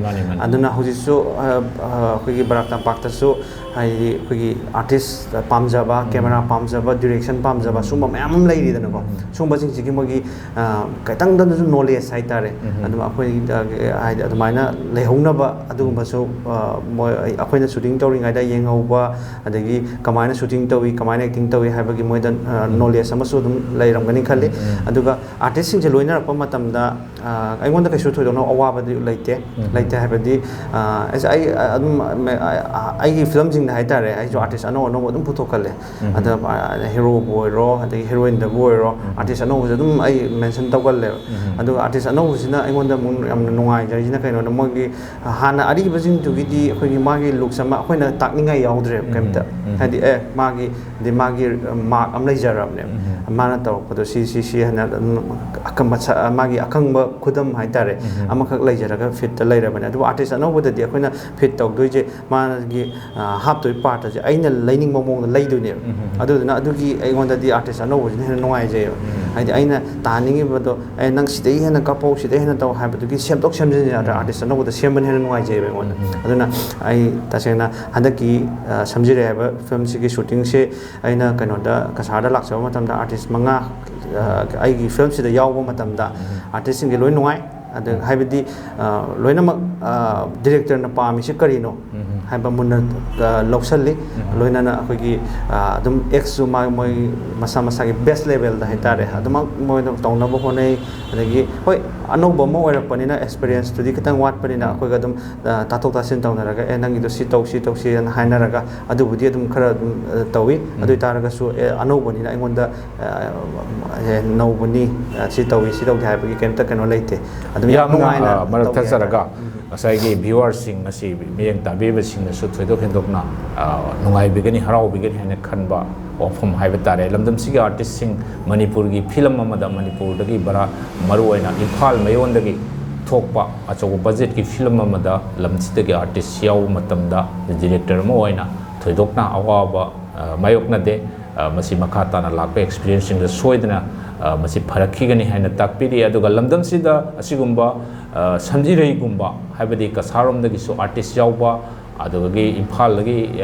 ꯑꯗꯨꯅ ꯍꯧꯖꯤꯛꯁꯨ ꯑꯩꯈꯣꯏꯒꯤ ꯕꯔꯥꯛ ꯇꯝꯄꯥꯛꯇꯁꯨ ꯍꯥꯏꯗꯤ ꯑꯩꯈꯣꯏꯒꯤ ꯑꯥꯔꯇꯤꯁ ꯄꯥꯝꯖꯕ, ꯀꯦꯃꯦꯔꯥ ꯄꯥꯝꯖꯕ, ꯗꯤꯔꯦꯛꯁꯟ ꯄꯥꯝꯖꯕ, ꯁꯨꯝꯕ ꯃꯌꯥꯝ ꯑꯃ ꯂꯩꯔꯤꯗꯅꯀꯣ꯫ ꯁꯨꯝꯕꯁꯤꯡꯁꯤꯒꯤ ꯃꯣꯏꯒꯤ ꯈꯤꯇꯪꯗꯁꯨ ꯅꯣꯂꯦꯖ ꯍꯥꯏꯇꯥꯔꯦ, ꯑꯗꯨꯝ ꯑꯩꯈꯣꯏꯗ ꯍꯥꯏꯗꯤ ꯑꯗꯨꯃꯥꯏꯅ ꯂꯩꯍꯧꯅꯕ ꯑꯗꯨꯒꯨꯝꯕꯁꯨ ꯃꯣꯏ, ꯑꯩꯈꯣꯏꯅ ꯁꯨꯇꯤꯡ ꯇꯧꯔꯤꯉꯩꯗ ꯌꯦꯡꯍꯧꯕ, ꯑꯗꯒꯤ ꯀꯃꯥꯏꯅ ꯁꯨꯇꯤꯡ ꯇꯧꯏ, ꯀꯃꯥꯏꯅ ꯑꯦꯛꯇꯤꯡ ꯇꯧꯏ ꯍꯥꯏꯕꯒꯤ ꯃꯣꯏꯗ ꯅꯣꯂꯦꯖ ꯑꯃꯁꯨ ꯑꯗꯨꯝ ꯂꯩꯔꯝꯒꯅꯤ ꯈꯜꯂꯤ꯫ ꯑꯗꯨꯒ ꯑꯥꯔꯇꯤꯁꯁꯤꯡꯁꯦ ꯂꯣꯏꯅꯔꯛꯄ ꯃꯇꯝꯗ ꯑꯩꯉꯣꯟꯗ ꯀꯩꯁꯨ ꯊꯣꯏꯗꯣꯛꯅ ꯑꯋꯥꯕꯗꯤ ꯂꯩꯇꯦ꯫ ꯂꯩꯇꯦ ꯍꯥꯏꯕꯗꯤ ꯑꯩ ꯑꯗꯨꯝ ꯑꯩꯒꯤ ꯐꯤꯂꯝꯁꯤꯡꯗ ꯍꯥꯏꯇꯥꯔꯦ, ꯑꯩꯁꯨ ꯑꯥꯔꯇꯤꯁ ꯑꯅꯧ ꯑꯅꯧꯕ ꯑꯗꯨꯝ ꯄꯨꯊꯣꯛꯀꯜꯂꯦ꯫ ꯑꯗ ꯍꯦꯔꯣꯕꯨ ꯑꯣꯏꯔꯣ, ꯑꯗꯒꯤ ꯍꯦꯔꯣꯏꯟꯗꯕꯨ ꯑꯣꯏꯔꯣ, ꯑꯥꯔꯇꯤꯁ ꯑꯅꯧꯕꯁꯦ ꯑꯗꯨꯝ ꯑꯩ ꯃꯦꯟꯁꯟ ꯇꯧꯒꯜꯂꯦꯕ꯫ ꯑꯗꯨꯒ ꯑꯥꯔꯇꯤꯁ ꯑꯅꯧꯕꯁꯤꯅ ꯑꯩꯉꯣꯟꯗ ꯑꯃꯨꯛ ꯌꯥꯝꯅ ꯅꯨꯡꯉꯥꯏꯖꯔꯤꯁꯤꯅ ꯀꯩꯅꯣꯗ, ꯃꯣꯏꯒꯤ ꯍꯥꯟꯅ ꯑꯔꯤꯕꯁꯤꯡꯗꯨꯒꯤꯗꯤ ꯑꯩꯈꯣꯏꯒꯤ ꯃꯥꯒꯤ ꯂꯨꯛꯁ ꯑꯃ ꯑꯩꯈꯣꯏꯅ ꯇꯥꯛꯅꯤꯡꯉꯥꯏ ꯌꯥꯎꯗ꯭ꯔꯦꯕ ꯀꯩꯝꯇ꯫ ꯍꯥꯏꯗꯤ ꯑꯦ ꯃꯥꯒꯤ ꯗꯤ ꯃꯥꯒꯤ ꯃꯥꯔꯛ ꯑꯃ ꯂꯩꯖꯔꯕꯅꯦꯕ꯫ ꯃꯥꯅ ꯇꯧꯔꯛꯄꯗꯣ ꯁꯤ ꯁꯤ ꯁꯤ ꯍꯥꯏꯅ ꯑꯗꯨꯝ ꯑꯀ-, ꯃꯁ-, ꯃꯥꯒꯤ ꯑꯈꯪꯕ ꯈꯨꯗꯝ ꯍꯥꯏꯇꯥꯔꯦ, ꯑꯃꯈꯛ ꯂꯩꯖꯔꯒ ꯐꯤꯠꯇ ꯂꯩꯔꯕꯅꯦ꯫ ꯑꯗꯨꯕꯨ ꯑꯥꯔꯇꯤꯁ ꯑꯅꯧꯕꯗꯗꯤ ꯑꯩꯈꯣꯏꯅ ꯐꯤꯠ ꯇꯧꯗꯣꯏꯁꯦ ꯃꯥꯒꯤ ꯍꯥꯞꯇꯣꯏ ꯄꯥꯔꯠ ꯑꯁꯦ ꯑꯩꯅ ꯂꯩꯅꯤꯡꯕ ꯃꯑꯣꯡꯗ ꯂꯩꯗꯣꯏꯅꯦꯕ꯫ ꯑꯗꯨꯗꯨꯅ ꯑꯗꯨꯒꯤ ꯑꯩꯉꯣꯟꯗꯗꯤ ꯑꯥꯔꯇꯤꯁ ꯑꯅꯧꯕꯁꯤꯅ ꯍꯦꯟꯅ ꯅꯨꯡꯉꯥꯏꯖꯩꯑꯕ꯫ ꯍꯥꯏꯗꯤ ꯑꯩꯅ ꯇꯥꯍꯟꯅꯤꯡꯉꯤꯕꯗꯣ ꯑꯦ ꯅꯪ ꯁꯤꯗꯩ ꯍꯦꯟꯅ ꯀꯞꯄꯧ, ꯁꯤꯗꯩ ꯍꯦꯟꯅ ꯇꯧ ꯍꯥꯏꯕꯗꯨꯒꯤ ꯁꯦꯝꯗꯣꯛ ꯁꯦꯝꯖꯤꯟ ꯌꯥꯗ꯭ꯔꯥ, ꯑꯥꯔꯇꯤꯁ ꯑꯅꯧꯕꯗ ꯁꯦꯝꯕꯅ ꯍꯦꯟꯅ ꯅꯨꯡꯉꯥꯏꯖꯩꯑꯕ ꯑꯩꯉꯣꯟꯗ꯫ ꯑꯗꯨꯅ ꯑꯩ ꯇꯁꯦꯡꯅ ꯍꯟꯗꯛꯀꯤ ꯁꯝꯖꯤꯔꯩ ꯍꯥꯏꯕ ꯐꯤꯂꯝꯁꯤꯒꯤ ꯁꯨꯇꯤꯡꯁꯦ ꯑꯩꯅ ꯀꯩꯅꯣꯗ ꯀꯁꯥꯔꯗ ꯂꯥꯛꯆꯕ ꯃꯇꯝꯗ ꯑꯥꯔꯇꯤꯁ ꯃꯉꯥ ꯑꯩꯒꯤ ꯐꯤꯂꯝꯁꯤꯗ ꯌꯥꯎꯕ ꯃꯇꯝꯗ ꯑꯥꯔꯇꯤꯁꯁꯤꯡꯁꯦ ꯂꯣꯏ ꯅꯨꯡꯉꯥꯏ꯫ ꯑꯗ ꯍꯥꯏꯕꯗꯤ ꯂꯣꯏꯅꯃꯛ ꯗꯤꯔꯦꯛꯇꯔꯅ ꯄꯥꯝꯃꯤꯁꯦ ꯀꯔꯤꯅꯣ ꯍꯥꯏꯕ ꯃꯨꯟꯅ ꯂꯧꯁꯜꯂꯤ꯫ ꯂꯣꯏꯅꯅ ꯑꯩꯈꯣꯏꯒꯤ ꯑꯗꯨꯝ ꯑꯦꯛꯁꯁꯨ ꯃꯥ ꯃꯣꯏ ꯃꯁꯥ ꯃꯁꯥꯒꯤ ꯕꯦꯁ ꯂꯦꯕꯦꯜꯗ ꯍꯥꯏꯇꯥꯔꯦ ꯑꯗꯨꯃꯛ ꯃꯣꯏꯅ ꯇꯧꯅꯕ ꯍꯣꯠꯅꯩ꯫ ꯑꯗꯒꯤ ꯍꯣꯏ ꯑꯅꯧꯕ ꯑꯃ ꯑꯣꯏꯔꯛꯄꯅꯤꯅ ꯑꯦꯛꯁꯄꯤꯔꯤꯌꯦꯟꯁꯇꯨꯗꯤ ꯈꯤꯇꯪ ꯋꯥꯠꯄꯅꯤꯅ ꯑꯩꯈꯣꯏꯒ ꯑꯗꯨꯝ ꯇꯥꯊꯣꯛ ꯇꯥꯁꯤꯟ ꯇꯧꯅꯔꯒ ꯑꯦ ꯅꯪꯒꯤꯗꯣ ꯁꯤ ꯇꯧ ꯁꯤ ꯇꯧꯁꯤꯅ ꯍꯥꯏꯅꯔꯒ ꯑꯗꯨꯕꯨꯗꯤ ꯑꯗꯨꯝ ꯈꯔ ꯑꯗꯨꯝ ꯇꯧꯏ꯫ ꯑꯗꯨ ꯑꯣꯏꯇꯥꯔꯒꯁꯨ ꯑꯦ ꯑꯅꯧꯕꯅꯤꯅ ꯑꯩꯉꯣꯟꯗ ꯑꯦ ꯅꯧꯕꯅꯤ, ꯁꯤ ꯇꯧꯏ ꯁꯤ ꯇꯧꯗꯦ ꯍꯥꯏꯕꯒꯤ ꯀꯩꯝꯇ ꯀꯩꯅꯣ ꯂꯩꯇꯦ꯫ ꯑꯗꯨꯝ ꯌꯥꯝ ꯅꯨꯡꯉꯥꯏꯅ ꯃꯔꯛ ꯊꯠꯆꯔꯒ ꯉꯁꯥꯏꯒꯤ ꯚ꯭ꯌꯨꯋꯔꯁꯤꯡ ꯑꯁꯤ ꯃꯤꯠꯌꯦꯡ ꯇꯥꯕꯤꯕꯁꯤꯡꯅꯁꯨ ꯊꯣꯏꯗꯣꯛ ꯍꯦꯟꯗꯣꯛꯅ ꯅꯨꯡꯉꯥꯏꯕꯤꯒꯅꯤ, ꯍꯔꯥꯎꯕꯤꯒꯅꯤ ꯍꯥꯏꯅ ꯈꯟꯕ ꯋꯥꯐꯝ ꯍꯥꯏꯕ ꯇꯥꯔꯦ꯫ ꯂꯝꯗꯝꯁꯤꯒꯤ ꯑꯥꯔꯇꯤꯁꯁꯤꯡ ꯃꯅꯤꯄꯨꯔꯒꯤ ꯐꯤꯂꯝ ꯑꯃꯗ ꯃꯅꯤꯄꯨꯔꯗꯒꯤ ꯕꯔꯥ ꯃꯔꯨꯑꯣꯏꯅ ꯏꯝꯐꯥꯜ ꯃꯌꯣꯟꯗꯒꯤ ꯊꯣꯛꯄ ꯑꯆꯧꯕ ꯕꯖꯦꯠꯀꯤ ꯐꯤꯂꯝ ꯑꯃꯗ ꯂꯝꯁꯤꯗꯒꯤ ꯑꯥꯔꯇꯤꯁ ꯌꯥꯎꯕ ꯃꯇꯝꯗ ꯗꯤꯔꯦꯛꯇꯔ ꯑꯃ ꯑꯣꯏꯅ ꯊꯣꯏꯗꯣꯛꯅ ꯑꯋꯥꯕ ꯃꯥꯌꯣꯛꯅꯗꯦ꯫ ꯃꯁꯤ ꯃꯈꯥ ꯇꯥꯅ ꯂꯥꯛꯄ ꯑꯦꯛꯁꯄꯤꯔꯤꯌꯦꯟꯁꯁꯤꯡꯗ ꯁꯣꯏꯗꯅ ꯃꯁꯤ ꯐꯔꯛꯈꯤꯒꯅꯤ ꯍꯥꯏꯅ ꯇꯥꯛꯄꯤꯔꯤ꯫ ꯑꯗꯨꯒ ꯂꯝꯗꯝꯁꯤꯗ ꯑꯁꯤꯒꯨꯝꯕ ꯁꯝꯖꯤꯔꯩꯒꯨꯝꯕ ꯍꯥꯏꯕꯗꯤ ꯀꯁꯥꯔꯣꯝꯗꯒꯤꯁꯨ ꯑꯥꯔꯇꯤꯁ ꯌꯥꯎꯕ, ꯑꯗꯨꯗꯒꯤ ꯏꯝꯐꯥꯜꯗꯒꯤ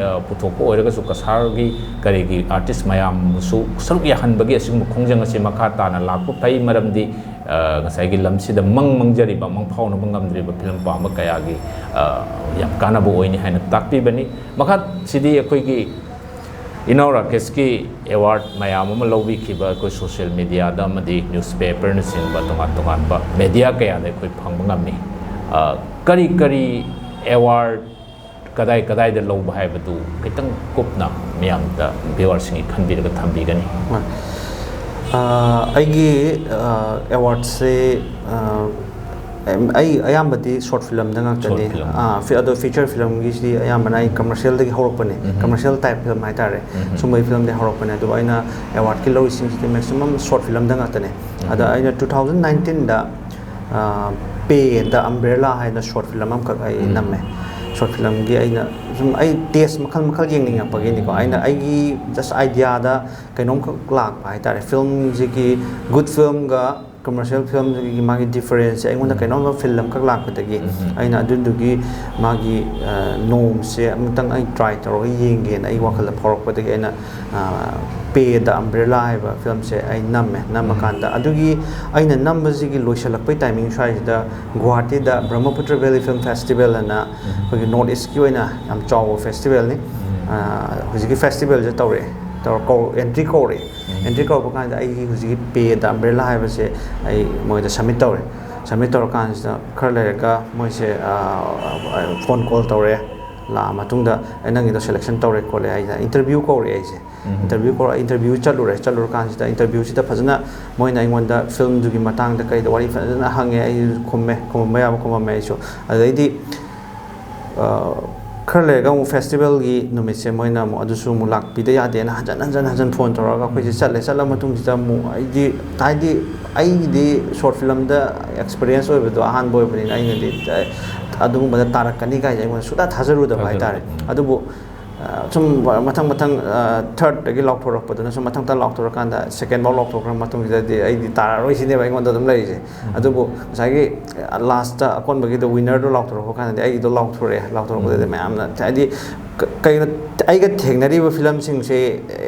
ꯄꯨꯊꯣꯛꯄ ꯑꯣꯏꯔꯒꯁꯨ ꯀꯁꯥꯔꯒꯤ ꯀꯔꯤꯒꯤ ꯑꯥꯔꯇꯤꯁ ꯃꯌꯥꯝꯁꯨ ꯁꯔꯨꯛ ꯌꯥꯍꯟꯕꯒꯤ ꯑꯁꯤꯒꯨꯝꯕ ꯈꯣꯡꯖꯪ ꯑꯁꯤ ꯃꯈꯥ ꯇꯥꯅ ꯂꯥꯛꯄ ꯐꯩ꯫ ꯃꯔꯝꯗꯤ ꯑ, ꯉꯁꯥꯏꯒꯤ ꯂꯝꯁꯤꯗ ꯃꯪ ꯃꯪꯖꯔꯤꯕ, ꯃꯪ ꯐꯥꯎꯅꯕ ꯉꯝꯗ꯭ꯔꯤꯕ ꯐꯤꯂꯝ ꯄꯥꯝꯕ ꯀꯌꯥꯒꯤ, ꯑ, ꯌꯥꯝ ꯀꯥꯟꯅꯕ ꯑꯣꯏꯅꯤ ꯍꯥꯏꯅ ꯇꯥꯛꯄꯤꯕꯅꯤ꯫ ꯃꯈꯥꯁꯤꯗꯤ ꯑꯩꯈꯣꯏꯒꯤ ꯏꯅꯥꯎ ꯔꯥꯀꯦꯁꯀꯤ ꯑꯦꯋꯥꯔꯗ ꯃꯌꯥꯝ ꯑꯃ ꯂꯧꯕꯤꯈꯤꯕ ꯑꯩꯈꯣꯏ ꯁꯣꯁꯤꯌꯦꯜ ꯃꯤꯗꯤꯌꯥꯗ ꯑꯃꯗꯤ ꯅ꯭ꯌꯨꯁꯄꯦꯄꯔꯅꯆꯤꯡꯕ ꯇꯣꯉꯥꯟ ꯇꯣꯉꯥꯟꯕ ꯃꯦꯗꯤꯌꯥ ꯀꯌꯥꯗ ꯑꯩꯈꯣꯏ ꯐꯪꯕ ꯉꯝꯃꯤ꯫ ꯑ, ꯀꯔꯤ ꯀꯔꯤ ꯑꯦꯋꯥꯔꯗ ꯀꯗꯥꯏ ꯀꯗꯥꯏꯗ ꯂꯧꯕ ꯍꯥꯏꯕꯗꯨ ꯈꯤꯇꯪ ꯀꯨꯞꯅ ꯃꯤꯌꯥꯝꯗ, ꯚ꯭ꯌꯨꯋꯔꯁꯤꯡꯒꯤ ꯈꯟꯕꯤꯔꯒ ꯊꯝꯕꯤꯒꯅꯤ? ꯍꯣꯏ꯫ ꯑ, ꯑꯩꯒꯤ, ꯑ, ꯑꯦꯋꯥꯔꯗꯁꯦ, ꯑ, ꯑꯩ ꯑꯌꯥꯝꯕꯗꯤ ꯁꯣꯔꯠ ꯐꯤꯂꯝꯗ ꯉꯥꯛꯇꯅꯤ꯫ Short film. ꯑꯥ, ꯐꯤ-, ꯑꯗꯣ ꯐꯤꯆꯔ ꯐꯤꯂꯝꯒꯤꯁꯤꯗꯤ ꯑꯌꯥꯝꯕꯅ ꯑꯩ ꯀꯃꯔꯁꯤꯌꯦꯜꯗꯒꯤ ꯍꯧꯔꯛꯄꯅꯦ꯫ ꯎꯝ꯫ ꯀꯃꯔꯁꯤꯌꯦꯜ ꯇꯥꯏꯞ ꯐꯤꯂꯝ ꯍꯥꯏꯇꯥꯔꯦ꯫ ꯎꯝ꯫ ꯁꯨꯝꯕꯒꯤ ꯐꯤꯂꯝꯗꯒꯤ ꯍꯧꯔꯛꯄꯅꯦ꯫ ꯑꯗꯨꯒ ꯑꯩꯅ ꯑꯦꯋꯥꯔꯗꯀꯤ ꯂꯧꯔꯤꯁꯤꯡꯁꯤꯗꯤ ꯃꯦꯛꯁꯤꯃꯝ ꯁꯣꯔꯠ ꯐꯤꯂꯝꯗ ꯉꯥꯛꯇꯅꯦ꯫ ꯎꯝ꯫ ꯑꯗ ꯑꯩꯅ two thousand nineteenꯗ, ꯑ, Pay the Umbrella ꯍꯥꯏꯅ ꯁꯣꯔꯠ ꯐꯤꯂꯝ ꯑꯃꯈꯛ ꯑꯩ ꯎꯝ꯫ ꯅꯝꯃꯦ꯫ ꯁꯣꯔꯠ ꯐꯤꯂꯝꯒꯤ ꯑꯩꯅ ꯁꯨꯝ ꯑꯩ ꯇꯦꯁ ꯃꯈꯜ ꯃꯈꯜ ꯌꯦꯡꯅꯤꯡꯉꯛꯄꯒꯤꯅꯤꯀꯣ꯫ ꯑꯩꯅ ꯑꯩꯒꯤ ꯖꯁ ꯑꯥꯏꯗꯤꯌꯥꯗ ꯀꯩꯅꯣꯝꯈꯛ ꯂꯥꯛꯄ ꯍꯥꯏꯇꯥꯔꯦ꯫ ꯐꯤꯂꯝꯁꯤꯒꯤ, ꯒꯨꯗ ꯐꯤꯂꯝꯒ ꯀꯃꯔꯁꯤꯌꯦꯜ ꯐꯤꯂꯝꯁꯤꯒꯤ ꯃꯥꯒꯤ ꯗꯤꯐꯔꯦꯟꯁꯁꯦ ꯑꯩꯉꯣꯟꯗ ꯎꯝ꯫ ꯀꯩꯅꯣꯝꯃ ꯐꯤꯜ ꯑꯃꯈꯛ ꯂꯥꯛꯄꯗꯒꯤ ꯎꯝ꯫ ꯑꯩꯅ ꯑꯗꯨꯗꯨꯒꯤ ꯃꯥꯒꯤ, ꯑ, ꯅꯣꯝꯁꯦ ꯑꯃꯨꯛꯇꯪ ꯑꯩ ꯇ꯭ꯔꯥꯏ ꯇꯧꯔꯒ ꯌꯦꯡꯒꯦꯅ ꯑꯩ ꯋꯥꯈꯜꯗ ꯐꯥꯎꯔꯛꯄꯗꯒꯤ ꯑꯩꯅ, ꯑ, Pay the Umbrella ꯍꯥꯏꯕ ꯐꯤꯂꯝꯁꯦ ꯑꯩ ꯅꯝꯃꯦ꯫ ꯅꯝꯃ ꯎꯝ꯫ ꯀꯥꯟꯗ ꯑꯗꯨꯒꯤ ꯑꯩꯅ ꯅꯝꯕꯁꯤꯒꯤ ꯂꯣꯏꯁꯤꯜꯂꯛꯄꯩ ꯇꯥꯏꯃꯤꯡ ꯁ꯭ꯋꯥꯏꯁꯤꯗ ꯒꯨꯍꯥꯇꯤꯗ Brahmaputra Valley Film Festival ꯑꯅ ꯎꯝ꯫ ꯑꯩꯈꯣꯏꯒꯤ ꯅꯣꯔꯠ ꯏꯁꯀꯤ ꯑꯣꯏꯅ ꯌꯥꯝ ꯆꯥꯎꯕ ꯐꯦꯁꯇꯤꯚꯦꯜꯅꯤ꯫ ꯎꯝ꯫ ꯑ, ꯍꯧꯖꯤꯛꯀꯤ ꯐꯦꯁꯇꯤꯚꯦꯜꯁꯦ ꯇꯧꯔꯛꯑꯦ꯫ ꯇꯧꯔ-, ꯀꯧ-, ꯑꯦꯟꯇ꯭ꯔꯤ ꯀꯧꯔꯛꯑꯦ꯫ ꯎꯝ꯫ ꯑꯦꯟꯇ꯭ꯔꯤ ꯀꯧꯔꯛꯄ ꯀꯥꯟꯗ ꯑꯩꯒꯤ ꯍꯧꯖꯤꯛꯀꯤ Pay the Umbrella ꯍꯥꯏꯕꯁꯦ ꯑꯩ ꯃꯣꯏꯗ ꯁꯕꯃꯤꯠ ꯇꯧꯔꯦ꯫ ꯁꯕꯃꯤꯠ ꯇꯧꯔꯀꯥꯟꯁꯤꯗ ꯈꯔ ꯂꯩꯔꯒ ꯃꯣꯏꯁꯦ, ꯑ, ꯐꯣꯟ ꯀꯣꯜ ꯇꯧꯔꯦ꯫ ꯂꯥꯛꯑ ꯃꯇꯨꯡꯗ, "ꯑꯦ, ꯅꯪꯒꯤꯗꯣ ꯁꯦꯂꯦꯛꯁꯟ ꯇꯧꯔꯦ ꯈꯣꯠꯂꯦ" ꯍꯥꯏꯅ ꯏꯟꯇꯔꯚ꯭ꯌꯨ ꯀꯧꯔꯛꯑꯦ ꯑꯩꯁꯦ꯫ ꯎꯝ꯫ ꯏꯟꯇꯔꯚ꯭ꯌꯨ ꯀꯧꯔ-, ꯏꯟꯇꯔꯚ꯭ꯌꯨ ꯆꯠꯂꯨꯔꯦ꯫ ꯆꯠꯂꯨꯔꯀꯥꯟꯁꯤꯗ ꯏꯟꯇꯔꯚ꯭ꯌꯨꯁꯤꯗ ꯐꯖꯅ ꯃꯣꯏꯅ ꯑꯩꯉꯣꯟꯗ ꯐꯤꯂꯝꯗꯨꯒꯤ ꯃꯇꯥꯡꯗ ꯀꯩꯗ ꯋꯥꯔꯤ ꯐꯖꯅ ꯍꯪꯉꯦ꯫ ꯑꯩꯁꯨ ꯈꯨꯝꯃꯦ, ꯈꯨꯝꯃꯝꯕ ꯌꯥꯕ ꯈꯨꯝꯃꯝꯃꯦ ꯑꯩꯁꯨ꯫ ꯑꯗꯩꯗꯤ, ꯑ, ꯈꯔ ꯂꯩꯔꯒ ꯑꯃꯨꯛ ꯐꯦꯁꯇꯤꯚꯦꯜꯒꯤ ꯅꯨꯃꯤꯠꯁꯦ ꯃꯣꯏꯅ ꯑꯃꯨꯛ ꯑꯗꯨꯁꯨ ꯑꯃꯨꯛ ꯂꯥꯛꯄꯤꯗ ꯌꯥꯗꯦꯅ ꯍꯟꯖꯟ ꯍꯟꯖꯟ ꯍꯟꯖꯟ ꯐꯣꯟ ꯇꯧꯔꯒ ꯑꯩꯈꯣꯏꯁꯦ ꯆꯠꯂꯦ꯫ ꯆꯠꯂ ꯃꯇꯨꯡꯁꯤꯗ ꯑꯃꯨꯛ ꯑꯩꯗꯤ, ꯍꯥꯏꯗꯤ, ꯑꯩꯒꯤꯗꯤ ꯁꯣꯔꯠ ꯐꯤꯂꯝꯗ ꯑꯦꯛꯁꯄꯤꯔꯤꯌꯦꯟꯁ ꯑꯣꯏꯕꯗꯣ ꯑꯍꯥꯟꯕ ꯑꯣꯏꯕꯅꯤꯅ ꯑꯩꯅꯗꯤ, ꯑ, ꯑꯗꯨꯒꯨꯝꯕꯗ ꯇꯥꯔꯛꯀꯅꯤ ꯀꯥꯏꯁꯦ ꯑꯩꯉꯣꯟꯗ ꯁꯨꯡꯊꯥ ꯊꯥꯖꯔꯨꯗꯕ ꯊꯥꯖꯔꯨꯗꯕ꯫ ꯍꯥꯏꯇꯥꯔꯦ꯫ ꯎꯝ꯫ ꯑꯗꯨꯕꯨ, ꯑ, ꯁꯨꯝ ꯃꯊꯪ ꯃꯊꯪ ꯊꯥꯔꯠꯇꯒꯤ ꯂꯥꯎꯊꯣꯔꯛꯄꯗꯨꯅ ꯁꯨꯝ ꯃꯊꯪ ꯃꯊꯪ ꯂꯥꯎꯊꯣꯔꯀꯥꯟꯗ ꯁꯦꯀꯦꯟꯐꯥꯎ ꯂꯥꯎꯊꯣꯛꯈ꯭ꯔ ꯃꯇꯨꯡꯁꯤꯗꯗꯤ ꯑꯩꯗꯤ ꯇꯥꯔꯔꯣꯏ ꯁꯤꯅꯦꯕ ꯑꯩꯉꯣꯟꯗ ꯑꯗꯨꯝ ꯂꯩꯔꯤꯁꯦ꯫ ꯑꯗꯨꯕꯨ ꯉꯁꯥꯏꯒꯤ ꯂꯥꯁꯇ ꯑꯀꯣꯟꯕꯒꯤꯗꯣ ꯋꯤꯟꯅꯔꯗꯣ ꯂꯥꯎꯊꯣꯔꯛꯄ ꯀꯥꯟꯗꯗꯤ ꯑꯩꯒꯤꯗꯣ ꯂꯥꯎꯊꯣꯔꯛꯑꯦ꯫ ꯂꯥꯎꯊꯣꯔꯛꯄꯗꯗꯤ ꯃꯌꯥꯝꯅ ꯍꯥꯏꯗꯤ ꯀꯩꯅꯣ ꯑꯩꯒ ꯊꯦꯡꯅꯔꯤꯕ ꯐꯤꯂꯝꯁꯤꯡꯁꯦ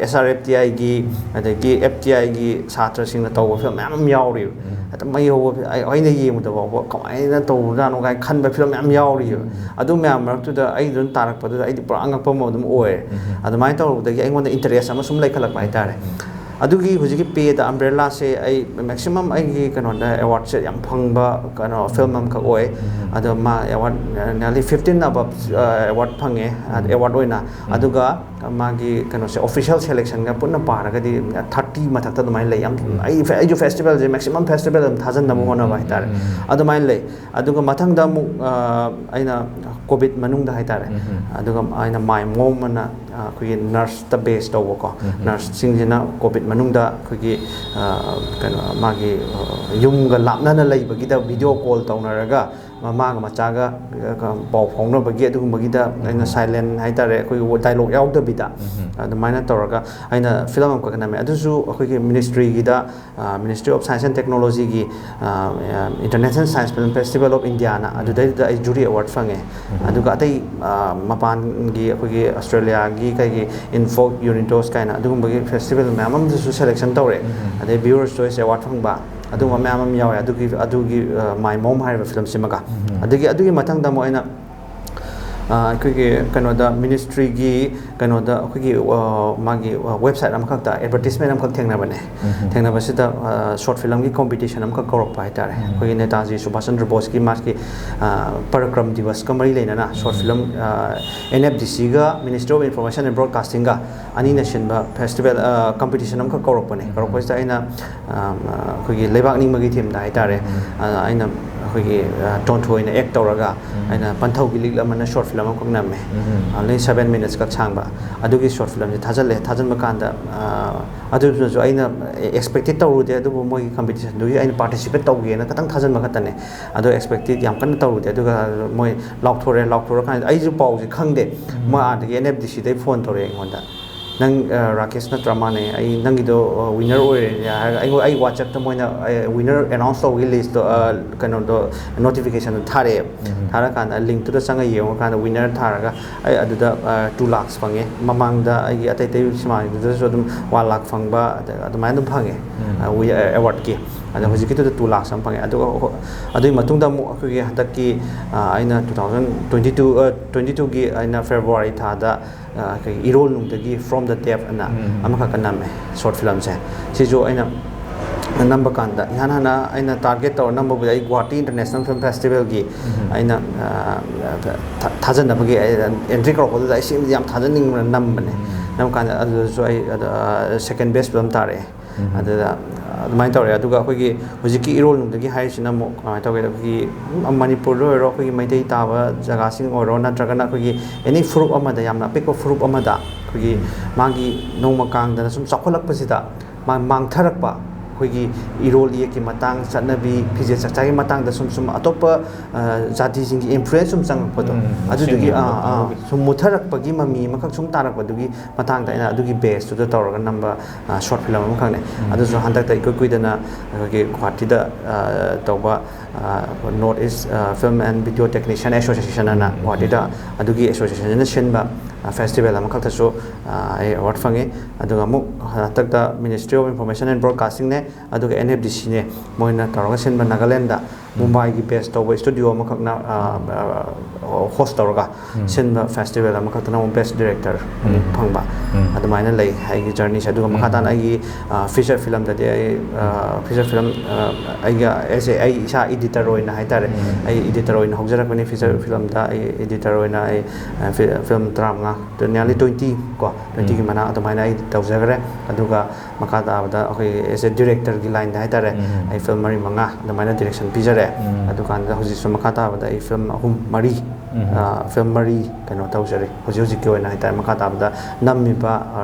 ꯑꯦꯁ ꯑꯥꯔ ꯑꯦꯐ ꯇꯤ ꯑꯥꯏꯒꯤ ꯑꯗꯒꯤ ꯑꯦꯐ ꯇꯤ ꯑꯥꯏꯒꯤ ꯁꯥꯇ꯭ꯔꯁꯤꯡꯅ ꯇꯧꯕ ꯐꯤꯂꯝ ꯃꯌꯥꯝ ꯑꯃ ꯌꯥꯎꯔꯤꯕ꯫ ꯍꯦꯛꯇ ꯃꯩ ꯍꯧꯕ ꯐꯤ-, ꯑꯩ-, ꯑꯩꯅ ꯌꯦꯡꯕꯗ ꯐꯥꯎꯕ ꯀꯃꯥꯏꯅ ꯇꯧꯕꯖꯥꯠꯅꯣ ꯀꯥꯏꯅ ꯈꯟꯕ ꯐꯤꯂꯝ ꯃꯌꯥꯝ ꯌꯥꯎꯔꯤꯕ꯫ ꯑꯗꯨ ꯃꯌꯥꯝ ꯃꯔꯛꯇꯨꯗ ꯑꯩ ꯑꯗꯨꯝ ꯇꯥꯔꯛꯄꯗꯨꯗ ꯑꯩꯗꯤ ꯄꯨꯔꯥ ꯑꯉꯛꯄ ꯑꯃ ꯑꯗꯨꯝ ꯑꯣꯏꯔꯦ꯫ ꯑꯗꯨꯃꯥꯏꯅ ꯇꯧꯔꯨꯕꯗꯒꯤ ꯑꯩꯉꯣꯟꯗ ꯏꯟꯇꯔꯦꯁ ꯑꯃ ꯁꯨꯝ ꯂꯩꯈꯠꯂꯛꯄ ꯍꯥꯏꯇꯥꯔꯦ꯫ ꯑꯗꯨꯒꯤ ꯍꯧꯖꯤꯛꯀꯤ ꯄꯦ ꯗ ꯑꯝꯕ꯭ꯔꯦꯂꯥꯁꯦ ꯑꯩ ꯃꯦꯛꯁꯤꯃꯝ ꯑꯩꯒꯤ ꯀꯩꯅꯣꯗ ꯑꯦꯋꯥꯔꯗꯁꯦ ꯌꯥꯝ ꯐꯪꯕ ꯀꯩꯅꯣ ꯐꯤꯂꯝ ꯑꯃꯈꯛ ꯑꯣꯏ꯫ ꯑꯗꯣ ꯃꯥ ꯑꯦꯋꯥꯔꯗ ꯅꯤꯌꯔꯂꯤ ꯐꯤꯐꯇꯤꯟ ꯑꯕꯞ ꯑꯦꯋꯥꯔꯗ ꯐꯪꯉꯦ, ꯑꯦꯋꯥꯔꯗ ꯑꯣꯏꯅ꯫ ꯑꯗꯨꯒ ꯃꯥꯒꯤ ꯀꯩꯅꯣꯁꯦ ꯑꯣꯐꯤꯁꯤꯌꯦꯜ ꯁꯦꯂꯦꯛꯁꯟꯒ ꯄꯨꯟꯅ ꯄꯥꯔꯒꯗꯤ ꯊꯥꯔꯇꯤ ꯃꯊꯛꯇ ꯑꯗꯨꯃꯥꯏꯅ ꯂꯩ꯫ ꯌꯥꯝ ꯑꯩ ꯑꯩꯁꯨ ꯐꯦꯁꯇꯤꯚꯦꯜꯁꯦ ꯃꯦꯛꯁꯤꯃꯝ ꯐꯦꯁꯇꯤꯚꯦꯜ ꯑꯗꯨꯝ ꯊꯥꯖꯟꯅꯕ ꯍꯣꯠꯅꯕ ꯍꯥꯏꯇꯥꯔꯦ꯫ ꯑꯗꯨꯃꯥꯏꯅ ꯂꯩ꯫ ꯑꯗꯨꯒ ꯃꯊꯪꯗ ꯑꯃꯨꯛ ꯑꯩꯅ ꯀꯣꯚꯤꯗ ꯃꯅꯨꯡꯗ ꯍꯥꯏꯇꯥꯔꯦ꯫ ꯑꯗꯨꯒ ꯑꯩꯅ ꯃꯥꯏ ꯃꯣꯝ ꯑꯅ ꯑꯩꯈꯣꯏꯒꯤ ꯅꯔꯁꯇ ꯕꯦꯁ ꯇꯧꯕꯀꯣ꯫ ꯅꯔꯁꯁꯤꯡꯁꯤꯅ ꯀꯣꯚꯤꯗ ꯃꯅꯨꯡꯗ ꯑꯩꯈꯣꯏꯒꯤ ꯀꯩꯅꯣ ꯃꯥꯒꯤ ꯌꯨꯝꯒ ꯂꯥꯞꯅꯅ ꯂꯩꯕꯒꯤꯗ ꯚꯤꯗꯤꯑꯣ ꯀꯣꯜ ꯇꯧꯅꯔꯒ ꯃꯃꯥꯒ ꯃꯆꯥꯒ ꯄꯥꯎ ꯐꯥꯎꯅꯕꯒꯤ ꯑꯗꯨꯒꯨꯝꯕꯒꯤꯗ ꯑꯩꯅ ꯁꯥꯏꯂꯦꯟ ꯍꯥꯏꯇꯥꯔꯦ, ꯑꯩꯈꯣꯏꯒꯤ ꯗꯥꯏꯂꯣꯛ ꯌꯥꯎꯗꯕꯤꯗ ꯑꯗꯨꯃꯥꯏꯅ ꯇꯧꯔꯒ ꯑꯩꯅ ꯐꯤꯂꯝ ꯑꯃꯈꯛ ꯅꯝꯃꯦ꯫ ꯑꯗꯨꯁꯨ ꯑꯩꯈꯣꯏꯒꯤ ꯃꯤꯅꯤꯁꯇ꯭ꯔꯤꯒꯤꯗ, Ministry of Science and Technologyꯒꯤ International Science Film Festival of Indiaꯅ ꯑꯗꯨꯗꯩꯗꯨꯗ ꯑꯩ ꯖꯨꯔꯤ ꯑꯦꯋꯥꯔꯗ ꯐꯪꯉꯦ꯫ ꯑꯗꯨꯒ ꯑꯇꯩ ꯃꯄꯥꯟꯒꯤ ꯑꯩꯈꯣꯏꯒꯤ ꯑꯁꯇ꯭ꯔꯦꯂꯤꯌꯥꯒꯤ ꯀꯩꯒꯤ ꯏꯟꯐꯣꯛ ꯌꯨꯅꯤꯇꯣꯁ ꯀꯥꯏꯅ ꯑꯗꯨꯒꯨꯝꯕꯒꯤ ꯐꯦꯁꯇꯤꯚꯦꯜ ꯃꯌꯥꯝ ꯑꯃꯗꯁꯨ ꯁꯦꯂꯦꯛꯁꯟ ꯇꯧꯔꯦ꯫ ꯑꯗꯩ ꯚꯤꯌꯨꯋꯔꯁ ꯆꯣꯏꯁ ꯑꯦꯋꯥꯔꯗ ꯐꯪꯕ ꯑꯗꯨꯒꯨꯝꯕ ꯃꯌꯥꯝ ꯑꯃ ꯌꯥꯎꯋꯦ꯫ ꯑꯗꯨꯒꯤ ꯑꯗꯨꯒꯤ ꯃꯥꯏ ꯃꯣꯝ ꯍꯥꯏꯔꯤꯕ ꯐꯤꯂꯝꯁꯤꯃꯒ꯫ ꯑꯗꯒꯤ ꯑꯗꯨꯒꯤ ꯃꯊꯪꯗ ꯑꯃꯨꯛ ꯑꯩꯅ ꯑꯩꯈꯣꯏꯒꯤ ꯀꯩꯅꯣꯗ ꯃꯤꯅꯤꯁꯇ꯭ꯔꯤꯒꯤ ꯀꯩꯅꯣꯗ ꯑꯩꯈꯣꯏꯒꯤ ꯃꯥꯒꯤ ꯋꯦꯕꯁꯥꯏꯠ ꯑꯃꯈꯛꯇ ꯑꯦꯗꯚꯔꯇꯤꯁꯃꯦꯟ ꯑꯃꯈꯛ ꯊꯦꯡꯅꯕꯅꯦ꯫ ꯊꯦꯡꯅꯕꯁꯤꯗ ꯁꯣꯔꯠ ꯐꯤꯂꯝꯒꯤ ꯀꯣꯝꯄꯤꯇꯤꯁꯟ ꯑꯃꯈꯛ ꯀꯧꯔꯛꯄ ꯍꯥꯏꯇꯥꯔꯦ꯫ ꯑꯩꯈꯣꯏꯒꯤ ꯅꯦꯇꯥꯖꯤ ꯁꯨꯚꯥꯁ ꯆꯟꯗ꯭ꯔ ꯕꯣꯁꯀꯤ ꯃꯥꯒꯤ ꯄꯔꯀ꯭ꯔꯝ ꯗꯤꯕꯁꯀ ꯃꯔꯤ ꯂꯩꯅꯅ short film, N F D ꯁꯤꯒ Ministry of Information and Broadcastingꯒ ꯑꯅꯤꯅ ꯁꯤꯟꯕ ꯐꯦꯁꯇꯤꯚꯦꯜ, ꯀꯝꯄꯤꯇꯤꯁꯟ ꯑꯃꯈꯛ ꯀꯧꯔꯛꯄꯅꯦ꯫ ꯀꯧꯔꯛꯄꯁꯤꯗ ꯑꯩꯅ ꯑꯩꯈꯣꯏꯒꯤ ꯂꯩꯕꯥꯛ ꯅꯤꯡꯕꯒꯤ ꯊꯤꯝꯗ ꯍꯥꯏꯇꯥꯔꯦ꯫ ꯑꯩꯅ ꯑꯩꯈꯣꯏꯒꯤ ꯇꯣꯟꯊꯣꯏꯅ ꯑꯦꯛ ꯇꯧꯔꯒ ꯑꯩꯅ ꯄꯟꯊꯧꯒꯤ ꯂꯤꯛ ꯑꯃꯅ ꯁꯣꯔꯠ ꯐꯤꯂꯝ ꯑꯃꯈꯛ ꯅꯝꯃꯦ꯫ ꯑꯣꯟꯂꯤ ꯁꯕꯦꯟ ꯃꯤꯅꯠꯁ ꯈꯛ ꯁꯥꯡꯕ꯫ ꯑꯗꯨꯒꯤ ꯁꯣꯔꯠ ꯐꯤꯂꯝꯁꯦ ꯊꯥꯖꯤꯜꯂꯦ꯫ ꯊꯥꯖꯤꯟꯕ ꯀꯥꯟꯗ ꯑꯗꯨꯁꯨ ꯑꯩꯅ ꯑꯦꯛꯁꯄꯦꯛꯇꯦꯠ ꯇꯧꯔꯨꯗꯦ, ꯑꯗꯨꯕꯨ ꯃꯣꯏꯒꯤ ꯀꯝꯄꯤꯇꯤꯁꯟꯗꯨꯒꯤ ꯑꯩꯅ ꯄꯥꯔꯇꯤꯁꯤꯄꯦꯠ ꯇꯧꯒꯦꯅ ꯈꯇꯪ ꯊꯥꯖꯤꯟꯕ ꯈꯛꯇꯅꯦ꯫ ꯑꯗꯣ ꯑꯦꯛꯁꯄꯦꯛꯇꯦꯠ ꯌꯥꯝ ꯀꯟꯅ ꯇꯧꯔꯨꯗꯦ꯫ ꯑꯗꯨꯒ ꯃꯣꯏ ꯂꯥꯎꯊꯣꯔꯛꯑꯦ꯫ ꯂꯥꯎꯊꯣꯔꯛꯑꯀꯥꯟꯗ ꯑꯩꯁꯨ ꯄꯥꯎꯁꯦ ꯈꯪꯗꯦ꯫ ꯃꯣꯏ ꯑꯥꯗꯒꯤ ꯑꯦꯟ ꯑꯦꯐ ꯗꯤ ꯁꯤꯗꯩ ꯐꯣꯟ ꯇꯧꯔꯛꯑꯦ ꯑꯩꯉꯣꯟꯗ꯫ "ꯅꯪ ꯔꯥꯀꯦꯁ ꯅꯠꯇ꯭ꯔꯥ?" "ꯃꯥꯅꯦ꯫ ꯑꯩ ꯅꯪꯒꯤꯗꯣ ꯋꯤꯟꯅꯔ ꯑꯣꯏꯔꯦ" ꯍꯥꯏꯔꯒ ꯑꯩꯉꯣꯟ ꯑꯩ ꯋꯥꯆꯞꯇ ꯃꯣꯏꯅ ꯋꯤꯟꯅꯔ ꯑꯦꯅꯥꯎꯟꯁ ꯇꯧꯕꯒꯤ ꯂꯤꯁꯇꯣ, ꯀꯩꯅꯣꯗꯣ, ꯅꯣꯇꯤꯐꯤꯀꯦꯁꯟꯗꯣ ꯊꯥꯔꯛꯑꯦ꯫ ꯊꯥꯔꯀꯥꯟꯗ ꯂꯤꯡꯇꯨꯗ ꯆꯪꯉ ꯌꯦꯡꯉꯨꯀꯥꯟꯗ ꯋꯤꯟꯅꯔ ꯊꯥꯔꯒ ꯑꯩ ꯑꯗꯨꯗ ꯇꯨ ꯂꯥꯛꯁ ꯐꯪꯉꯦ꯫ ꯃꯃꯥꯡꯗ ꯑꯩꯒꯤ ꯑꯇꯩ ꯑꯇꯩ ꯁꯤꯃꯥꯒꯤꯗꯨꯗꯁꯨ ꯑꯗꯨꯝ ꯋꯥꯟ ꯂꯥꯛ ꯐꯪꯕ, ꯑꯗ-, ꯑꯗꯨꯃꯥꯏꯅ ꯑꯗꯨꯝ ꯐꯪꯉꯦ, ꯑꯦꯋꯥꯔꯗꯀꯤ꯫ ꯑꯗ ꯍꯧꯖꯤꯛꯀꯤꯗꯨꯗ ꯇꯨ ꯂꯥꯛꯁ ꯑꯃ ꯐꯪꯉꯦ꯫ ꯑꯗꯨꯒ ꯍꯣ-, ꯑꯗꯨꯒꯤ ꯃꯇꯨꯡꯗ ꯑꯃꯨꯛ ꯑꯩꯈꯣꯏꯒꯤ ꯍꯟꯗꯛꯀꯤ, ꯑ, ꯑꯩꯅ ꯇꯨ ꯊꯥꯎꯖꯟ ꯇ꯭ꯋꯦꯟꯇꯤ ꯇꯨ, ꯑ, ꯇ꯭ꯋꯦꯟꯇꯤ ꯇꯨꯒꯤ ꯑꯩꯅ ꯐꯦꯕ꯭ꯔꯨꯋꯥꯔꯤ ꯊꯥꯗ, ꯑ, ꯑꯩꯈꯣꯏꯒꯤ ꯏꯔꯣꯜꯅꯨꯡꯗꯒꯤ From the Deaf ꯑꯅ ꯑꯃꯈꯛꯀ ꯅꯝꯃꯦ, ꯁꯣꯔꯠ ꯐꯤꯂꯝꯁꯦ꯫ ꯁꯤꯁꯨ ꯑꯩꯅ ꯅꯝꯕ ꯀꯥꯟꯗ ꯏꯍꯥꯟ ꯍꯥꯟꯅ ꯑꯩꯅ ꯇꯥꯔꯒꯦꯠ ꯇꯧꯔ ꯅꯝꯕꯕꯨꯗꯤ ꯑꯩ ꯒꯨꯋꯥꯍꯥꯇꯤ ꯏꯟꯇꯔꯅꯦꯁꯅꯦꯜ ꯐꯤꯂꯝ ꯐꯦꯁꯇꯤꯚꯦꯜꯒꯤ ꯑꯩꯅ, ꯑ, ꯊꯥ-, ꯊꯥꯖꯅꯕꯒꯤ ꯑꯩ ꯑꯦꯟꯇ꯭ꯔꯤ ꯀꯧꯔꯛꯄꯗꯨꯗ ꯑꯩ ꯁꯤꯃꯗꯤ ꯌꯥꯝ ꯊꯥꯖꯅꯤꯡꯕꯅ ꯅꯝꯕꯅꯦ꯫ ꯅꯝꯕ ꯀꯥꯟꯗ ꯑꯗꯨꯗꯁꯨ ꯑꯩ, ꯑ, ꯁꯦꯀꯦꯟ ꯕꯦꯁ ꯐꯤꯂꯝ ꯇꯥꯔꯛꯑꯦ꯫ ꯑꯗꯨꯗ ꯑꯗꯨꯃꯥꯏꯅ ꯇꯧꯔꯦ꯫ ꯑꯗꯨꯒ ꯑꯩꯈꯣꯏꯒꯤ ꯍꯧꯖꯤꯛꯀꯤ ꯏꯔꯣꯜꯅꯨꯡꯗꯒꯤ ꯍꯥꯏꯔꯤꯁꯤꯅ ꯑꯃꯨꯛ ꯀꯃꯥꯏꯅ ꯇꯧꯒꯦꯗ, ꯑꯩꯈꯣꯏꯒꯤ ꯃꯅꯤꯄꯨꯔꯗ ꯑꯣꯏꯔꯣ, ꯑꯩꯈꯣꯏꯒꯤ ꯃꯩꯇꯩ ꯇꯥꯕ ꯖꯒꯥꯁꯤꯡ ꯑꯣꯏꯔꯣ, ꯅꯠꯇ꯭ꯔꯒꯅ ꯑꯩꯈꯣꯏꯒꯤ ꯑꯦꯅꯤ ꯐꯨꯔꯨꯞ ꯑꯃꯗ, ꯌꯥꯝꯅ ꯑꯄꯤꯛꯄ ꯐꯨꯔꯨꯞ ꯑꯃꯗ ꯑꯩꯈꯣꯏꯒꯤ ꯃꯥꯒꯤ ꯅꯣꯡꯃ ꯀꯥꯡꯗꯅ ꯁꯨꯝ ꯆꯥꯎꯈꯠꯂꯛꯄꯁꯤꯗ ꯃꯥ ꯃꯥꯡꯊꯔꯛꯄ, ꯑꯩꯈꯣꯏꯒꯤ ꯏꯔꯣꯜ ꯏꯌꯦꯛꯀꯤ ꯃꯇꯥꯡ, ꯆꯠꯅꯕꯤ, ꯐꯤꯖꯦꯠ ꯆꯥꯛꯆꯥꯒꯤ ꯃꯇꯥꯡꯗ ꯁꯨꯝ, ꯁꯨꯝ ꯑꯇꯣꯞꯄ, ꯑ, ꯖꯥꯇꯤꯁꯤꯡꯒꯤ ꯏꯟꯐ꯭ꯂꯨꯌꯦꯟꯁ ꯁꯨꯝ ꯆꯪꯉꯛꯄꯗꯣ, ꯑꯗꯨꯗꯨꯒꯤ, ꯑꯥ, ꯑꯥ, ꯁꯨꯝ ꯃꯨꯊꯔꯛꯄꯒꯤ ꯃꯃꯤ ꯑꯃꯈꯛ ꯁꯨꯝ ꯇꯥꯔꯛꯄꯗꯨꯒꯤ ꯃꯇꯥꯡꯗ ꯑꯩꯅ ꯑꯗꯨꯒꯤ ꯕꯦꯁꯇꯨꯗ ꯇꯧꯔꯒ ꯅꯝꯕ, ꯑ, ꯁꯣꯔꯠ ꯐꯤꯂꯝ ꯑꯃꯈꯛꯅꯦ꯫ ꯑꯗꯨꯁꯨ ꯍꯟꯗꯛꯇ ꯏꯀꯨꯏ ꯀꯨꯏꯗꯅ ꯑꯩꯈꯣꯏꯒꯤ ꯒꯨꯍꯥꯇꯤꯗ, ꯑ, ꯇꯧꯕ, ꯑ, North East, ꯑ, Film and Video Technician Association ꯑꯅ ꯒꯨꯍꯥꯇꯤꯗ ꯑꯗꯨꯒꯤ ꯑꯦꯁꯣꯁꯤꯌꯦꯁꯟꯅ ꯁꯤꯟꯕ, ꯑ, ꯐꯦꯁꯇꯤꯚꯦꯜ ꯑꯃꯈꯛꯇꯁꯨ, ꯑ, ꯑꯩ ꯑꯦꯋꯥꯔꯗ ꯐꯪꯉꯤ꯫ ꯑꯗꯨꯒ ꯑꯃꯨꯛ ꯍꯟꯗꯛꯇ Ministry of Information and Broadcasting ꯅꯦ, ꯑꯗꯨꯒ ꯑꯦꯟ ꯑꯦꯐ ꯗꯤ ꯁꯤ ꯅꯦ, ꯃꯣꯏꯅ ꯇꯧꯔꯒ ꯁꯤꯟꯕ ꯅꯥꯒꯥꯂꯦꯟꯗ ꯃꯨꯝꯕꯥꯏꯒꯤ ꯕꯦꯁ ꯇꯧꯕ ꯁ꯭ꯇꯨꯗꯤꯑꯣ ꯑꯃꯈꯛꯅ, ꯑ, ꯑ, ꯍꯣꯁ ꯇꯧꯔꯒ ꯁꯤꯟꯕ ꯐꯦꯁꯇꯤꯚꯦꯜ ꯑꯃꯈꯛꯇꯅ ꯑꯃꯨꯛ ꯕꯦꯁ ꯗꯤꯔꯦꯛꯇꯔ ꯑꯃꯨꯛ ꯐꯪꯕ꯫ ꯑꯗꯨꯃꯥꯏꯅ ꯂꯩ ꯑꯩꯒꯤ ꯖꯔꯅꯤꯁꯦ꯫ ꯑꯗꯨꯒ ꯃꯈꯥ ꯇꯥꯅ ꯑꯩꯒꯤ, ꯑ, ꯐꯤꯆꯔ ꯐꯤꯂꯝꯗꯗꯤ ꯑꯩ, ꯑ, ꯐꯤꯆꯔ ꯐꯤꯂꯝ, ꯑ, ꯑꯩꯒ ꯑꯦꯁ ꯑꯦ ꯑꯩ ꯏꯁꯥ ꯏꯗꯤꯇꯔ ꯑꯣꯏꯅ ꯍꯥꯏꯇꯥꯔꯦ, ꯑꯩ ꯏꯗꯤꯇꯔ ꯑꯣꯏꯅ ꯍꯧꯖꯔꯛꯄꯅꯤ꯫ ꯐꯤꯆꯔ ꯐꯤꯂꯝꯗ ꯑꯩ ꯏꯗꯤꯇꯔ ꯑꯣꯏꯅ ꯑꯩ, ꯑ, ꯐꯤ-, ꯐꯤꯂꯝ ꯇꯔꯥꯃꯉꯥ, nearly twenty ꯀꯣ, ꯇ꯭ꯋꯦꯟꯇꯤꯒꯤ ꯃꯅꯥ ꯑꯗꯨꯃꯥꯏꯅ ꯑꯩ ꯇꯧꯖꯈ꯭ꯔꯦ꯫ ꯑꯗꯨꯒ ꯃꯈꯥ ꯇꯥꯕꯗ ꯑꯩꯈꯣꯏ ꯑꯦꯁ ꯑꯦ ꯗꯤꯔꯦꯛꯇꯔꯒꯤ ꯂꯥꯏꯟꯗ ꯍꯥꯏꯇꯥꯔꯦ, ꯑꯩ ꯐꯤꯂꯝ ꯃꯔꯤ ꯃꯉꯥ ꯑꯗꯨꯃꯥꯏꯅ ꯗꯤꯔꯦꯛꯁꯟ ꯄꯤꯖꯔꯦ꯫ ꯑꯗꯨꯀꯥꯟꯗ ꯍꯧꯖꯤꯛꯁꯨ ꯃꯈꯥ ꯇꯥꯕꯗ ꯑꯩ ꯐꯤꯂꯝ ꯑꯍꯨꯝ ꯃꯔꯤ, ꯐꯤꯂꯝ ꯃꯔꯤ ꯀꯩꯅꯣ ꯇꯧꯖꯔꯤ ꯍꯧꯖꯤꯛ ꯍꯧꯖꯤꯛꯀꯤ ꯑꯣꯏꯅ ꯍꯥꯏꯇꯥꯔꯦ꯫ ꯃꯈꯥ ꯇꯥꯕꯗ ꯅꯝꯃꯤꯕ,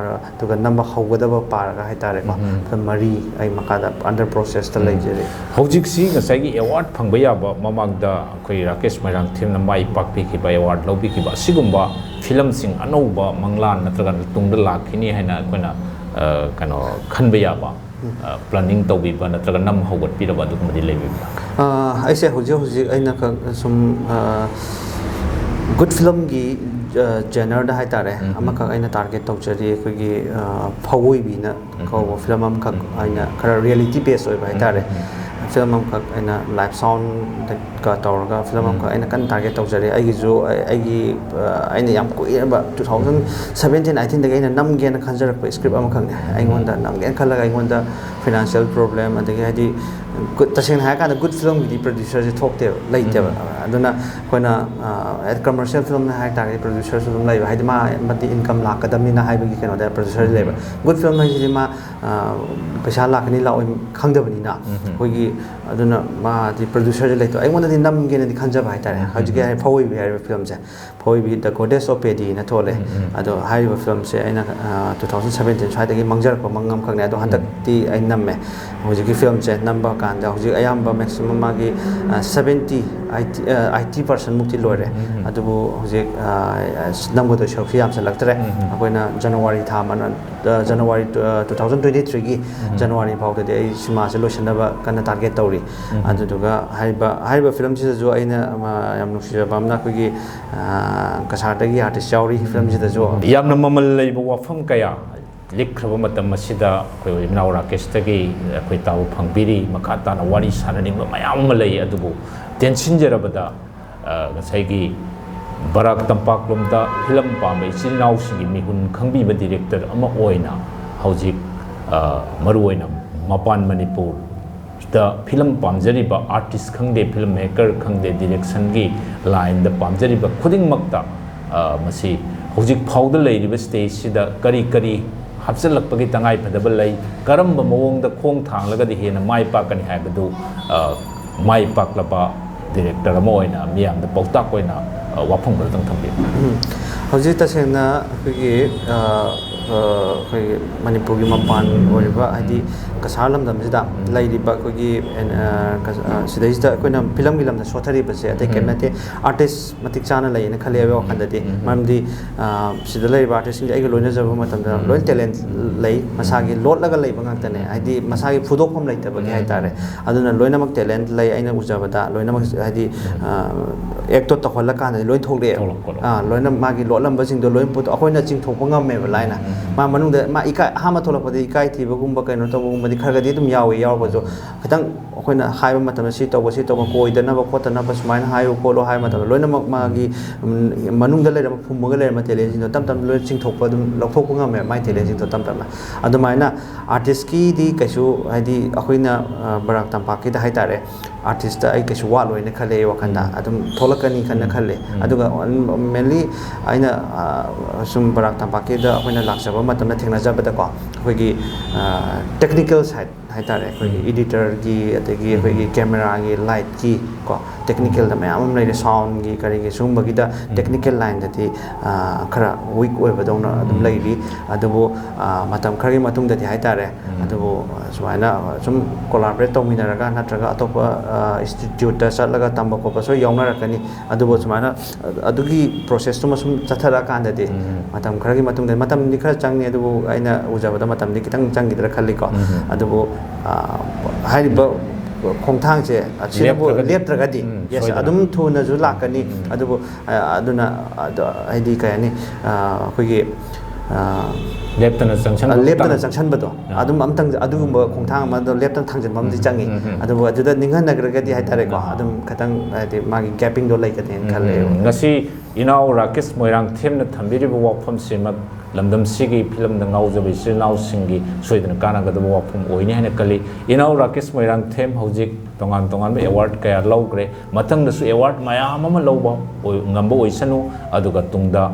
ꯑꯗꯨꯒ ꯅꯝꯕ ꯍꯧꯒꯗꯕ ꯄꯥꯔꯒ ꯍꯥꯏꯇꯥꯔꯦꯀꯣ, ꯐꯤꯂꯝ ꯃꯔꯤ ꯑꯩ ꯃꯈꯥꯗ under processꯇ ꯂꯩꯖꯔꯤ꯫ ꯍꯧꯖꯤꯛꯁꯤ ꯉꯁꯥꯏꯒꯤ ꯑꯦꯋꯥꯔꯗ ꯐꯪꯕ ꯌꯥꯕ, ꯃꯃꯥꯡꯗ ꯑꯩꯈꯣꯏ ꯔꯥꯀꯦꯁ ꯃꯣꯏꯔꯥꯡꯊꯦꯝꯅ ꯃꯥꯏ ꯄꯥꯛꯄꯤꯈꯤꯕ, ꯑꯦꯋꯥꯔꯗ ꯂꯧꯕꯤꯈꯤꯕ ꯑꯁꯤꯒꯨꯝꯕ ꯐꯤꯂꯝꯁꯤꯡ ꯑꯅꯧꯕ ꯃꯪꯂꯥꯟ ꯅꯠꯇ꯭ꯔꯒ ꯇꯨꯡꯗ ꯂꯥꯛꯈꯤꯅꯤ ꯍꯥꯏꯅ ꯑꯩꯈꯣꯏꯅ ꯀꯩꯅꯣ ꯈꯟꯕ ꯌꯥꯕ, ꯄ꯭ꯂꯥꯅꯤꯡ ꯇꯧꯕꯤꯕ ꯅꯠꯇ꯭ꯔꯒ ꯅꯝ ꯍꯧꯒꯠꯄꯤꯔꯕ ꯑꯗꯨꯒꯨꯝꯕꯗꯤ ꯂꯩꯕꯤꯕ꯭ꯔꯥ? ꯑꯩꯁꯦ ꯍꯧꯖꯤꯛ ꯍꯧꯖꯤꯛ ꯑꯩꯅ ꯁꯨꯝ ꯒꯨꯗ ꯐꯤꯂꯝꯒꯤ ꯖꯦꯅꯔꯗ ꯍꯥꯏꯇꯥꯔꯦ, ꯑꯃꯈꯛ ꯑꯩꯅ ꯇꯥꯔꯒꯦꯠ ꯇꯧꯖꯔꯤ꯫ ꯑꯩꯈꯣꯏꯒꯤ ꯐꯧꯑꯣꯏꯕꯤꯅ ꯀꯧꯕ ꯐꯤꯂꯝ ꯑꯃꯈꯛ, ꯑꯩꯅ ꯈꯔ ꯔꯤꯌꯦꯂꯤꯇꯤ ꯕꯦꯁ ꯑꯣꯏꯕ ꯍꯥꯏꯇꯥꯔꯦ, ꯐꯤꯂꯝ ꯑꯃꯈꯛ ꯑꯩꯅ ꯂꯥꯏꯚ ꯁꯥꯎꯟꯗꯒ ꯇꯧꯔꯒ ꯐꯤꯂꯝ ꯑꯃꯈꯛ ꯑꯩꯅ ꯀꯟꯅ ꯇꯥꯔꯒꯦꯠ ꯇꯧꯖꯔꯤ꯫ ꯑꯩꯒꯤꯁꯨ ꯑꯩꯒꯤ ꯑꯩꯅ ꯌꯥꯝ ꯀꯨꯏꯔꯕ two thousand seventeen eighteenꯗꯒꯤ ꯑꯩꯅ ꯅꯝꯒꯦꯅ ꯈꯟꯖꯔꯛꯄ ꯁ꯭ꯀ꯭ꯔꯤꯞ ꯑꯃꯈꯛꯅꯦ꯫ ꯑꯩꯉꯣꯟꯗ ꯅꯝꯒꯦꯅ ꯈꯜꯂꯒ ꯑꯩꯉꯣꯟꯗ ꯐꯥꯏꯅꯥꯟꯁꯤꯌꯦꯜ ꯄ꯭ꯔꯣꯕ꯭ꯂꯦꯝ, ꯑꯗꯒꯤ ꯍꯥꯏꯗꯤ ꯇꯁꯦꯡꯅ ꯍꯥꯏꯔꯀꯥꯟꯗ ꯒꯨꯗ ꯐꯤꯂꯝꯒꯤꯗꯤ ꯄ꯭ꯔꯗ꯭ꯌꯨꯁꯔꯁꯦ ꯊꯣꯛꯇꯦꯕ, ꯂꯩꯇꯦꯕ꯫ ꯑꯗꯨꯅ ꯑꯩꯈꯣꯏꯅ ꯀꯃꯔꯁꯤꯌꯦꯜ ꯐꯤꯂꯝꯅ ꯍꯥꯏ ꯇꯥꯔꯒꯗꯤ ꯄ꯭ꯔꯗ꯭ꯌꯨꯁꯔꯁꯨ ꯑꯗꯨꯝ ꯂꯩꯕ, ꯍꯥꯏꯗꯤ ꯃꯥ ꯃꯇꯤꯛ ꯏꯟꯀꯝ ꯂꯥꯛꯀꯗꯕꯅꯤꯅ ꯍꯥꯏꯕꯒꯤ ꯀꯩꯅꯣꯗ ꯄ꯭ꯔꯗ꯭ꯌꯨꯁꯔꯁꯦ ꯂꯩꯕ꯫ ꯒꯨꯗ ꯐꯤꯂꯝ ꯍꯥꯏꯁꯤꯗꯤ ꯃꯥ ꯄꯩꯁꯥ ꯂꯥꯛꯀꯅꯤ ꯂꯥꯛꯑꯣꯏ ꯈꯪꯗꯕꯅꯤꯅ ꯑꯩꯈꯣꯏꯒꯤ, ꯑꯗꯨꯅ ꯃꯥꯗꯤ ꯄ꯭ꯔꯗ꯭ꯌꯨꯁꯔꯁꯦ ꯂꯩꯇꯕ꯫ ꯑꯩꯉꯣꯟꯗꯗꯤ ꯅꯝꯒꯦꯅꯗꯤ ꯈꯟꯖꯕ ꯍꯥꯏꯇꯥꯔꯦ꯫ ꯍꯧꯖꯤꯛꯀꯤ ꯍꯥꯏ ꯐꯧꯑꯣꯏꯕꯤ ꯍꯥꯏꯔꯤꯕ ꯐꯤꯂꯝꯁꯦ, ꯐꯧꯑꯣꯏꯕꯤ The Goddess of Paddyꯅ ꯊꯣꯛꯂꯦ꯫ ꯑꯗꯣ ꯍꯥꯏꯔꯤꯕ ꯐꯤꯂꯝꯁꯦ ꯑꯩꯅ two thousand seventeen ꯁ꯭ꯋꯥꯏꯗꯒꯤ ꯃꯥꯡꯖꯔꯛꯄ ꯃꯪ ꯑꯃꯈꯛꯅꯦ꯫ ꯑꯗꯣ ꯍꯟꯗꯛꯇꯤ ꯑꯩ ꯅꯝꯃꯦ꯫ ꯍꯧꯖꯤꯛꯀꯤ ꯐꯤꯂꯝꯁꯦ ꯅꯝꯕ ꯀꯥꯟꯗ ꯍꯧꯖꯤꯛ ꯑꯌꯥꯝꯕ ꯃꯦꯛꯁꯤꯃꯝ ꯃꯥꯒꯤ seventy eighty percent ꯃꯨꯛꯇꯤ ꯂꯣꯏꯔꯦ꯫ ꯑꯗꯨꯕꯨ ꯍꯧꯖꯤꯛ ꯅꯝꯒꯗꯣꯏ ꯁꯔꯨꯛꯁꯤ ꯌꯥꯝꯁꯤꯜꯂꯛꯇ꯭ꯔꯦ꯫ ꯑꯩꯈꯣꯏꯅ ꯖꯅꯋꯥꯔꯤ ꯊꯥ January two thousand twenty threeꯒꯤ January ꯐꯥꯎꯗꯗꯤ ꯑꯩ ꯁꯤꯃꯥꯁꯦ ꯂꯣꯏꯁꯤꯟꯅꯕ ꯀꯟꯅ ꯇꯥꯔꯒꯦꯠ ꯇꯧꯔꯤ꯫ ꯑꯗꯨꯗꯨꯒ ꯍꯥꯏꯔꯤꯕ ꯍꯥꯏꯔꯤꯕ ꯐꯤꯂꯝꯁꯤꯗꯁꯨ ꯑꯩꯅ ꯌꯥꯝ ꯅꯨꯡꯁꯤꯖꯕ ꯑꯃꯅ ꯑꯩꯈꯣꯏꯒꯤ ꯀꯁꯥꯔꯗꯒꯤ ꯑꯥꯔꯇꯤꯁ ꯌꯥꯎꯔꯤ ꯐꯤꯂꯝꯁꯤꯗꯁꯨ꯫ ꯌꯥꯝꯅ ꯃꯃꯜ ꯂꯩꯕ ꯋꯥꯐꯝ ꯀꯌꯥ ꯂꯤꯛꯈ꯭ꯔꯕ ꯃꯇꯝ ꯑꯁꯤꯗ ꯑꯩꯈꯣꯏ ꯏꯅꯥꯎ ꯔꯥꯀꯦꯁꯇꯒꯤ ꯑꯩꯈꯣꯏ ꯇꯥꯕ ꯐꯪꯕꯤꯔꯤ꯫ ꯃꯈꯥ ꯇꯥꯅ ꯋꯥꯔꯤ ꯁꯥꯟꯅꯅꯤꯡꯕ ꯃꯌꯥꯝ ꯑꯃ ꯂꯩ, ꯑꯗꯨꯕꯨ ꯇꯦꯟꯁꯤꯟꯖꯔꯕꯗ ꯉꯁꯥꯏꯒꯤ ꯕꯔꯥꯛ ꯇꯝꯄꯥꯛꯂꯣꯝꯗ ꯐꯤꯂꯝ ꯄꯥꯝꯕ ꯏꯆꯤꯜ ꯏꯅꯥꯎꯁꯤꯡꯒꯤ ꯃꯤꯍꯨꯟ ꯈꯪꯕꯤꯕ ꯗꯤꯔꯦꯛꯇꯔ ꯑꯃ ꯑꯣꯏꯅ ꯍꯧꯖꯤꯛ ꯃꯔꯨꯑꯣꯏꯅ ꯃꯄꯥꯟ ꯃꯅꯤꯄꯨꯔꯗ ꯐꯤꯂꯝ ꯄꯥꯝꯖꯔꯤꯕ ꯑꯥꯔꯇꯤꯁ ꯈꯪꯗꯦ, ꯐꯤꯂꯝ ꯃꯦꯀꯔ ꯈꯪꯗꯦ, ꯗꯤꯔꯦꯛꯁꯟꯒꯤ ꯂꯥꯏꯟꯗ ꯄꯥꯝꯖꯔꯤꯕ ꯈꯨꯗꯤꯡꯃꯛꯇ ꯃꯁꯤ ꯍꯧꯖꯤꯛ ꯐꯥꯎꯗ ꯂꯩꯔꯤꯕ ꯁ꯭ꯇꯦꯖꯁꯤꯗ ꯀꯔꯤ ꯀꯔꯤ ꯍꯥꯞꯆꯤꯜꯂꯛꯄꯒꯤ ꯇꯉꯥꯏꯐꯗꯕ ꯂꯩ, ꯀꯔꯝꯕ ꯃꯑꯣꯡꯗ ꯈꯣꯡ ꯊꯥꯡꯂꯒꯗꯤ ꯍꯦꯟꯅ ꯃꯥꯏ ꯄꯥꯛꯀꯅꯤ ꯍꯥꯏꯕꯗꯨ ꯃꯥꯏ ꯄꯥꯛꯂꯕ ꯗꯤꯔꯦꯛꯇꯔ ꯑꯃ ꯑꯣꯏꯅ ꯃꯤꯌꯥꯝꯗ ꯄꯥꯎꯇꯥꯛ ꯑꯣꯏꯅ, ꯑ, ꯋꯥꯐꯝ ꯈꯔꯗꯪ ꯊꯝꯕꯤꯌꯨ꯫ ꯎꯝ꯫ ꯍꯧꯖꯤꯛ ꯇꯁꯦꯡꯅ ꯑꯩꯈꯣꯏꯒꯤ, ꯑ, ꯑ, ꯑꯩꯈꯣꯏꯒꯤ ꯃꯅꯤꯄꯨꯔꯒꯤ ꯃꯄꯥꯟ ꯑꯣꯏꯔꯤꯕ, ꯍꯥꯏꯗꯤ ꯀꯁꯥꯔ ꯂꯝꯗꯝꯁꯤꯗ ꯂꯩꯔꯤꯕ ꯑꯩꯈꯣꯏꯒꯤ, ꯑꯦꯟ-, ꯑ, ꯀꯁ-, ꯑ, ꯁꯤꯗꯩꯁꯤꯗ ꯑꯩꯈꯣꯏꯅ ꯐꯤꯂꯝꯒꯤ ꯂꯝꯗ ꯁꯣꯠꯊꯔꯤꯕꯁꯦ ꯑꯇꯩ ꯀꯔꯤꯝ ꯅꯠꯇꯦ, ꯑꯥꯔꯇꯤꯁ ꯃꯇꯤꯛ ꯆꯥꯅ ꯂꯩꯌꯦꯅ ꯈꯜꯂꯦ ꯑꯩ ꯋꯥꯈꯜꯗꯗꯤ꯫ ꯃꯔꯝꯗꯤ, ꯑ, ꯁꯤꯗ ꯂꯩꯔꯤꯕ ꯑꯥꯔꯇꯤꯁꯁꯤꯡꯁꯦ ꯑꯩꯒ ꯂꯣꯏꯅꯖꯕ ꯃꯇꯝꯗ ꯂꯣꯏ ꯇꯦꯂꯦꯟ ꯂꯩ, ꯃꯁꯥꯒꯤ ꯂꯣꯠꯂꯒ ꯂꯩꯕ ꯉꯥꯛꯇꯅꯦ, ꯍꯥꯏꯗꯤ ꯃꯁꯥꯒꯤ ꯐꯨꯗꯣꯛꯐꯝ ꯂꯩꯇꯕꯒꯤ ꯍꯥꯏꯇꯥꯔꯦ꯫ ꯑꯗꯨꯅ ꯂꯣꯏꯅꯃꯛ ꯇꯦꯂꯦꯟ ꯂꯩ ꯑꯩꯅ ꯎꯖꯕꯗ, ꯂꯣꯏꯅꯃꯛ ꯍꯥꯏꯗꯤ, ꯑ, ꯑꯦꯛꯇꯣ ꯇꯧꯍꯜꯂꯀꯥꯟꯗꯗꯤ ꯂꯣꯏ ꯊꯣꯛꯂꯛꯑꯦꯕ꯫ ꯊꯣꯛꯂꯛꯄꯗꯣ꯫ ꯑ, ꯂꯣꯏꯅ ꯃꯥꯒꯤ ꯂꯣꯠꯂꯝꯕꯁꯤꯡꯗꯣ ꯂꯣꯏ ꯄꯨꯊꯣꯛ-, ꯑꯩꯈꯣꯏꯅ ꯆꯤꯡꯊꯣꯛꯄ ꯉꯝꯃꯦꯕ ꯂꯥꯏꯅ꯫ ꯃꯥ ꯃꯅꯨꯡꯗ ꯃꯥ ꯏꯀꯥꯏ, ꯑꯍꯥꯟꯕ ꯊꯣꯛꯂꯛꯄꯗ ꯏꯀꯥꯏ ꯊꯤꯕꯒꯨꯝꯕ ꯀꯩꯅꯣ ꯇꯧꯕꯒꯨꯝꯕꯗꯤ ꯈꯔꯒꯗꯤ ꯑꯗꯨꯝ ꯌꯥꯎꯋꯦ, ꯌꯥꯎꯔꯒꯁꯨ ꯈꯤꯇꯪ ꯑꯩꯈꯣꯏꯅ ꯍꯥꯏꯕ ꯃꯇꯝꯗ ꯁꯤ ꯇꯧꯕ, ꯁꯤ ꯇꯧꯕ, ꯀꯣꯏꯗꯅꯕ ꯈꯣꯠꯇꯅꯕ ꯁꯨꯃꯥꯏꯅ ꯍꯥꯏꯌꯨ ꯈꯣꯠꯂꯨ ꯍꯥꯏꯕ ꯃꯇꯝꯗ ꯂꯣꯏꯅꯃꯛ ꯃꯥꯒꯤ, ꯎꯝ, ꯃꯅꯨꯡꯗ ꯂꯩꯔꯝꯕ, ꯐꯨꯝꯃꯒ ꯂꯩꯔꯝꯕ ꯇꯦꯂꯦꯟꯁꯤꯡꯗꯣ ꯇꯞ ꯇꯞꯅ ꯂꯣꯏꯅ ꯆꯤꯡꯊꯣꯛꯄ, ꯑꯗꯨꯝ ꯂꯧꯊꯣꯛꯄ ꯉꯝꯃꯦꯕ ꯃꯥꯏ ꯇꯦꯂꯦꯟꯁꯤꯡꯗꯣ ꯇꯞ ꯇꯞꯅ꯫ ꯑꯗꯨꯃꯥꯏꯅ ꯑꯥꯔꯇꯤꯁꯀꯤꯗꯤ ꯀꯩꯁꯨ, ꯍꯥꯏꯗꯤ ꯑꯩꯈꯣꯏꯅ, ꯑ, ꯕꯔꯥꯛ ꯇꯝꯄꯥꯛꯀꯤꯗ ꯍꯥꯏꯇꯥꯔꯦ, ꯑꯥꯔꯇꯤꯁꯇ ꯑꯩ ꯀꯩꯁꯨ ꯋꯥꯠꯂꯣꯏꯅ ꯈꯜꯂꯦ ꯑꯩ ꯋꯥꯈꯜꯗ꯫ ꯑꯗꯨꯝ ꯊꯣꯛꯂꯛꯀꯅꯤ ꯈꯟꯅ ꯈꯜꯂꯦ꯫ ꯑꯗꯨꯒ mainly ꯑꯩꯅ, ꯑ, ꯁꯨꯝ ꯕꯔꯥꯛ ꯇꯝꯄꯥꯛꯀꯤꯗ ꯑꯩꯈꯣꯏꯅ ꯂꯥꯛꯆꯕ ꯃꯇꯝꯗ ꯊꯦꯡꯅꯖꯕꯗꯀꯣ, ꯑꯩꯈꯣꯏꯒꯤ, ꯑ, technical side ꯍꯥꯏꯇꯥꯔꯦ, ꯑꯩꯈꯣꯏꯒꯤ ꯏꯗꯤꯇꯔꯒꯤ, ꯑꯗꯒꯤ ꯑꯩꯈꯣꯏꯒꯤ ꯀꯦꯃꯦꯔꯥꯒꯤ, ꯂꯥꯏꯠꯀꯤ ꯀꯣ, ꯇꯦꯛꯅꯤꯀꯦꯜꯗ ꯃꯌꯥꯝ ꯑꯃ ꯂꯩꯔꯦ, ꯁꯥꯎꯟꯒꯤ, ꯀꯔꯤꯒꯤ, ꯁꯤꯒꯨꯝꯕꯒꯤꯗ ꯇꯦꯛꯅꯤꯀꯦꯜ ꯂꯥꯏꯟꯗꯗꯤ, ꯑ, ꯈꯔ ꯋꯤꯛ ꯑꯣꯏꯕꯗꯧꯅ ꯑꯗꯨꯝ ꯂꯩꯔꯤ꯫ ꯑꯗꯨꯕꯨ, ꯑ, ꯃꯇꯝ ꯈꯔꯒꯤ ꯃꯇꯨꯡꯗꯗꯤ ꯍꯥꯏꯇꯥꯔꯦ, ꯑꯗꯨꯕꯨ, ꯑ, ꯁꯨꯃꯥꯏꯅ, ꯑ, ꯁꯨꯝ ꯀꯣꯂꯥꯕꯔꯦꯠ ꯇꯧꯃꯤꯟꯅꯔꯒ ꯅꯠꯇ꯭ꯔꯒ ꯑꯇꯣꯞꯄ, ꯑ, ꯏꯟꯁꯇꯤꯇ꯭ꯌꯨꯠꯇ ꯆꯠꯂꯒ ꯇꯝꯕ ꯈꯣꯠꯄꯁꯨ ꯌꯥꯎꯅꯔꯛꯀꯅꯤ꯫ ꯑꯗꯨꯕꯨ ꯁꯨꯃꯥꯏꯅ, ꯑ, ꯑꯗꯨꯒꯤ ꯄ꯭ꯔꯣꯁꯦꯁꯇꯨꯃ ꯁꯨꯝ ꯆꯠꯊꯔꯛꯑꯀꯥꯟꯗꯗꯤ ꯃꯇꯝ ꯈꯔꯒꯤ ꯃꯇꯨꯡꯗ, ꯃꯇꯝꯗꯤ ꯈꯔ ꯆꯪꯉꯤ, ꯑꯗꯨꯕꯨ ꯑꯩꯅ ꯎꯖꯕꯗ ꯃꯇꯝꯗꯤ ꯈꯤꯇꯪ ꯆꯪꯈꯤꯗ꯭ꯔꯥ ꯈꯜꯂꯤꯀꯣ꯫ ꯑꯗꯨꯕꯨ, ꯑ, ꯍꯥꯏꯔꯤꯕ ꯈꯣꯡꯊꯥꯡꯁꯦ ꯑꯁꯤꯅꯕꯨ ꯂꯦꯞꯇ꯭ꯔꯒꯗꯤ, ꯂꯦꯞꯇ꯭ꯔꯒꯗꯤ, ꯎꯝ, yes, ꯁꯣꯏꯗꯅ꯫ ꯑꯗꯨꯝ ꯊꯨꯅꯁꯨ ꯂꯥꯛꯀꯅꯤ꯫ ꯑꯗꯨꯕꯨ, ꯑ, ꯑꯗꯨꯅ, ꯑꯗꯣ, ꯍꯥꯏꯗꯤ ꯀꯩ ꯍꯥꯏꯅꯤ, ꯑ, ꯑꯩꯈꯣꯏꯒꯤ, ꯑ, ꯂꯦꯞꯇꯅ ꯆꯪꯁꯟꯕ ꯂꯦꯞꯇꯅ ꯃꯇꯥꯡ꯫ ꯆꯪꯁꯟꯕꯗꯣ, ꯑꯗꯨꯝ ꯑꯝꯇꯪ ꯑꯗꯨꯒꯨꯝꯕ ꯈꯣꯡꯊꯥꯡ ꯑꯃꯗꯣ ꯂꯦꯞꯇꯅ ꯊꯥꯡꯖꯟꯕ ꯑꯃꯗꯤ ꯆꯪꯉꯤ꯫ ꯑꯗꯨꯕꯨ ꯑꯗꯨꯗ ꯅꯤꯡꯍꯟꯅꯈ꯭ꯔꯒꯗꯤ ꯍꯥꯏꯇꯥꯔꯦꯀꯣ, ꯑꯗꯨꯝ ꯈꯤꯇꯪ ꯍꯥꯏꯗꯤ ꯃꯥꯒꯤ ꯒꯦꯞꯄꯤꯡꯗꯣ ꯂꯩꯒꯅꯤꯅ ꯈꯜꯂꯦ꯫ ꯎꯝ, ꯉꯁꯤ ꯏꯅꯥꯎ ꯔꯥꯀꯦꯁ ꯃꯣꯏꯔꯥꯡꯊꯦꯝꯅ ꯊꯝꯕꯤꯔꯤꯕ ꯋꯥꯐꯝꯁꯤꯃꯛ ꯂꯝꯗꯝꯁꯤꯒꯤ ꯐꯤꯂꯝꯗ ꯉꯥꯎꯖꯕ ꯏꯆꯤꯜ ꯏꯅꯥꯎꯁꯤꯡꯒꯤ ꯁꯣꯏꯗꯅ ꯀꯥꯟꯅꯒꯗꯕ ꯋꯥꯐꯝ ꯑꯣꯏꯅꯤ ꯍꯥꯏꯅ ꯈꯜꯂꯤ꯫ ꯏꯅꯥꯎ ꯔꯥꯀꯦꯁ ꯃꯣꯏꯔꯥꯡꯊꯦꯝ ꯍꯧꯖꯤꯛ ꯇꯣꯉꯥꯟ ꯇꯣꯉꯥꯟꯕ ꯑꯦꯋꯥꯔꯗ ꯀꯌꯥ ꯂꯧꯈ꯭ꯔꯦ꯫ ꯃꯊꯪꯗꯁꯨ ꯑꯦꯋꯥꯔꯗ ꯃꯌꯥꯝ ꯑꯃ ꯂꯧꯕ ꯑꯣꯏ-, ꯉꯝꯕ ꯑꯣꯏꯁꯅꯨ꯫ ꯑꯗꯨꯒ ꯇꯨꯡꯗ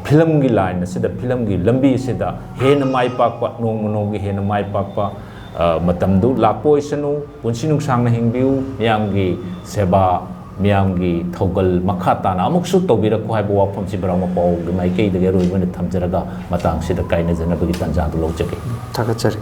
ꯐꯤꯂꯝꯒꯤ ꯂꯥꯏꯟ ꯑꯁꯤꯗ, ꯐꯤꯂꯝꯒꯤ ꯂꯝꯕꯤ ꯑꯁꯤꯗ ꯍꯦꯟꯅ ꯃꯥꯏ ꯄꯥꯛꯄ, ꯅꯣꯡꯃ ꯅꯣꯡꯃꯒꯤ ꯍꯦꯟꯅ ꯃꯥꯏ ꯄꯥꯛꯄ, ꯑ, ꯃꯇꯝꯗꯨ ꯂꯥꯛꯄ ꯑꯣꯏꯁꯅꯨ, ꯄꯨꯟꯁꯤ ꯅꯨꯡꯁꯥꯡꯅ ꯍꯤꯡꯕꯤꯌꯨ, ꯃꯤꯌꯥꯝꯒꯤ ꯁꯦꯕꯥ, ꯃꯤꯌꯥꯝꯒꯤ ꯊꯧꯒꯜ ꯃꯈꯥ ꯇꯥꯅ ꯑꯃꯨꯛꯁꯨ ꯇꯧꯕꯤꯔꯛꯈꯣ ꯍꯥꯏꯕ ꯋꯥꯐꯝꯁꯤ ꯕ꯭ꯔꯍꯃ ꯄꯥꯎꯒꯤ ꯃꯥꯏꯀꯩꯗꯒꯤ ꯑꯔꯣꯏꯕ ꯑꯣꯏꯅ ꯊꯝꯖꯔꯒ ꯃꯇꯥꯡꯁꯤꯗ ꯀꯥꯏꯅꯖꯅꯕꯒꯤ ꯇꯥꯟꯖꯥꯗꯨ ꯂꯧꯖꯒꯦ꯫ ꯊꯥꯒꯠꯆꯔꯤ꯫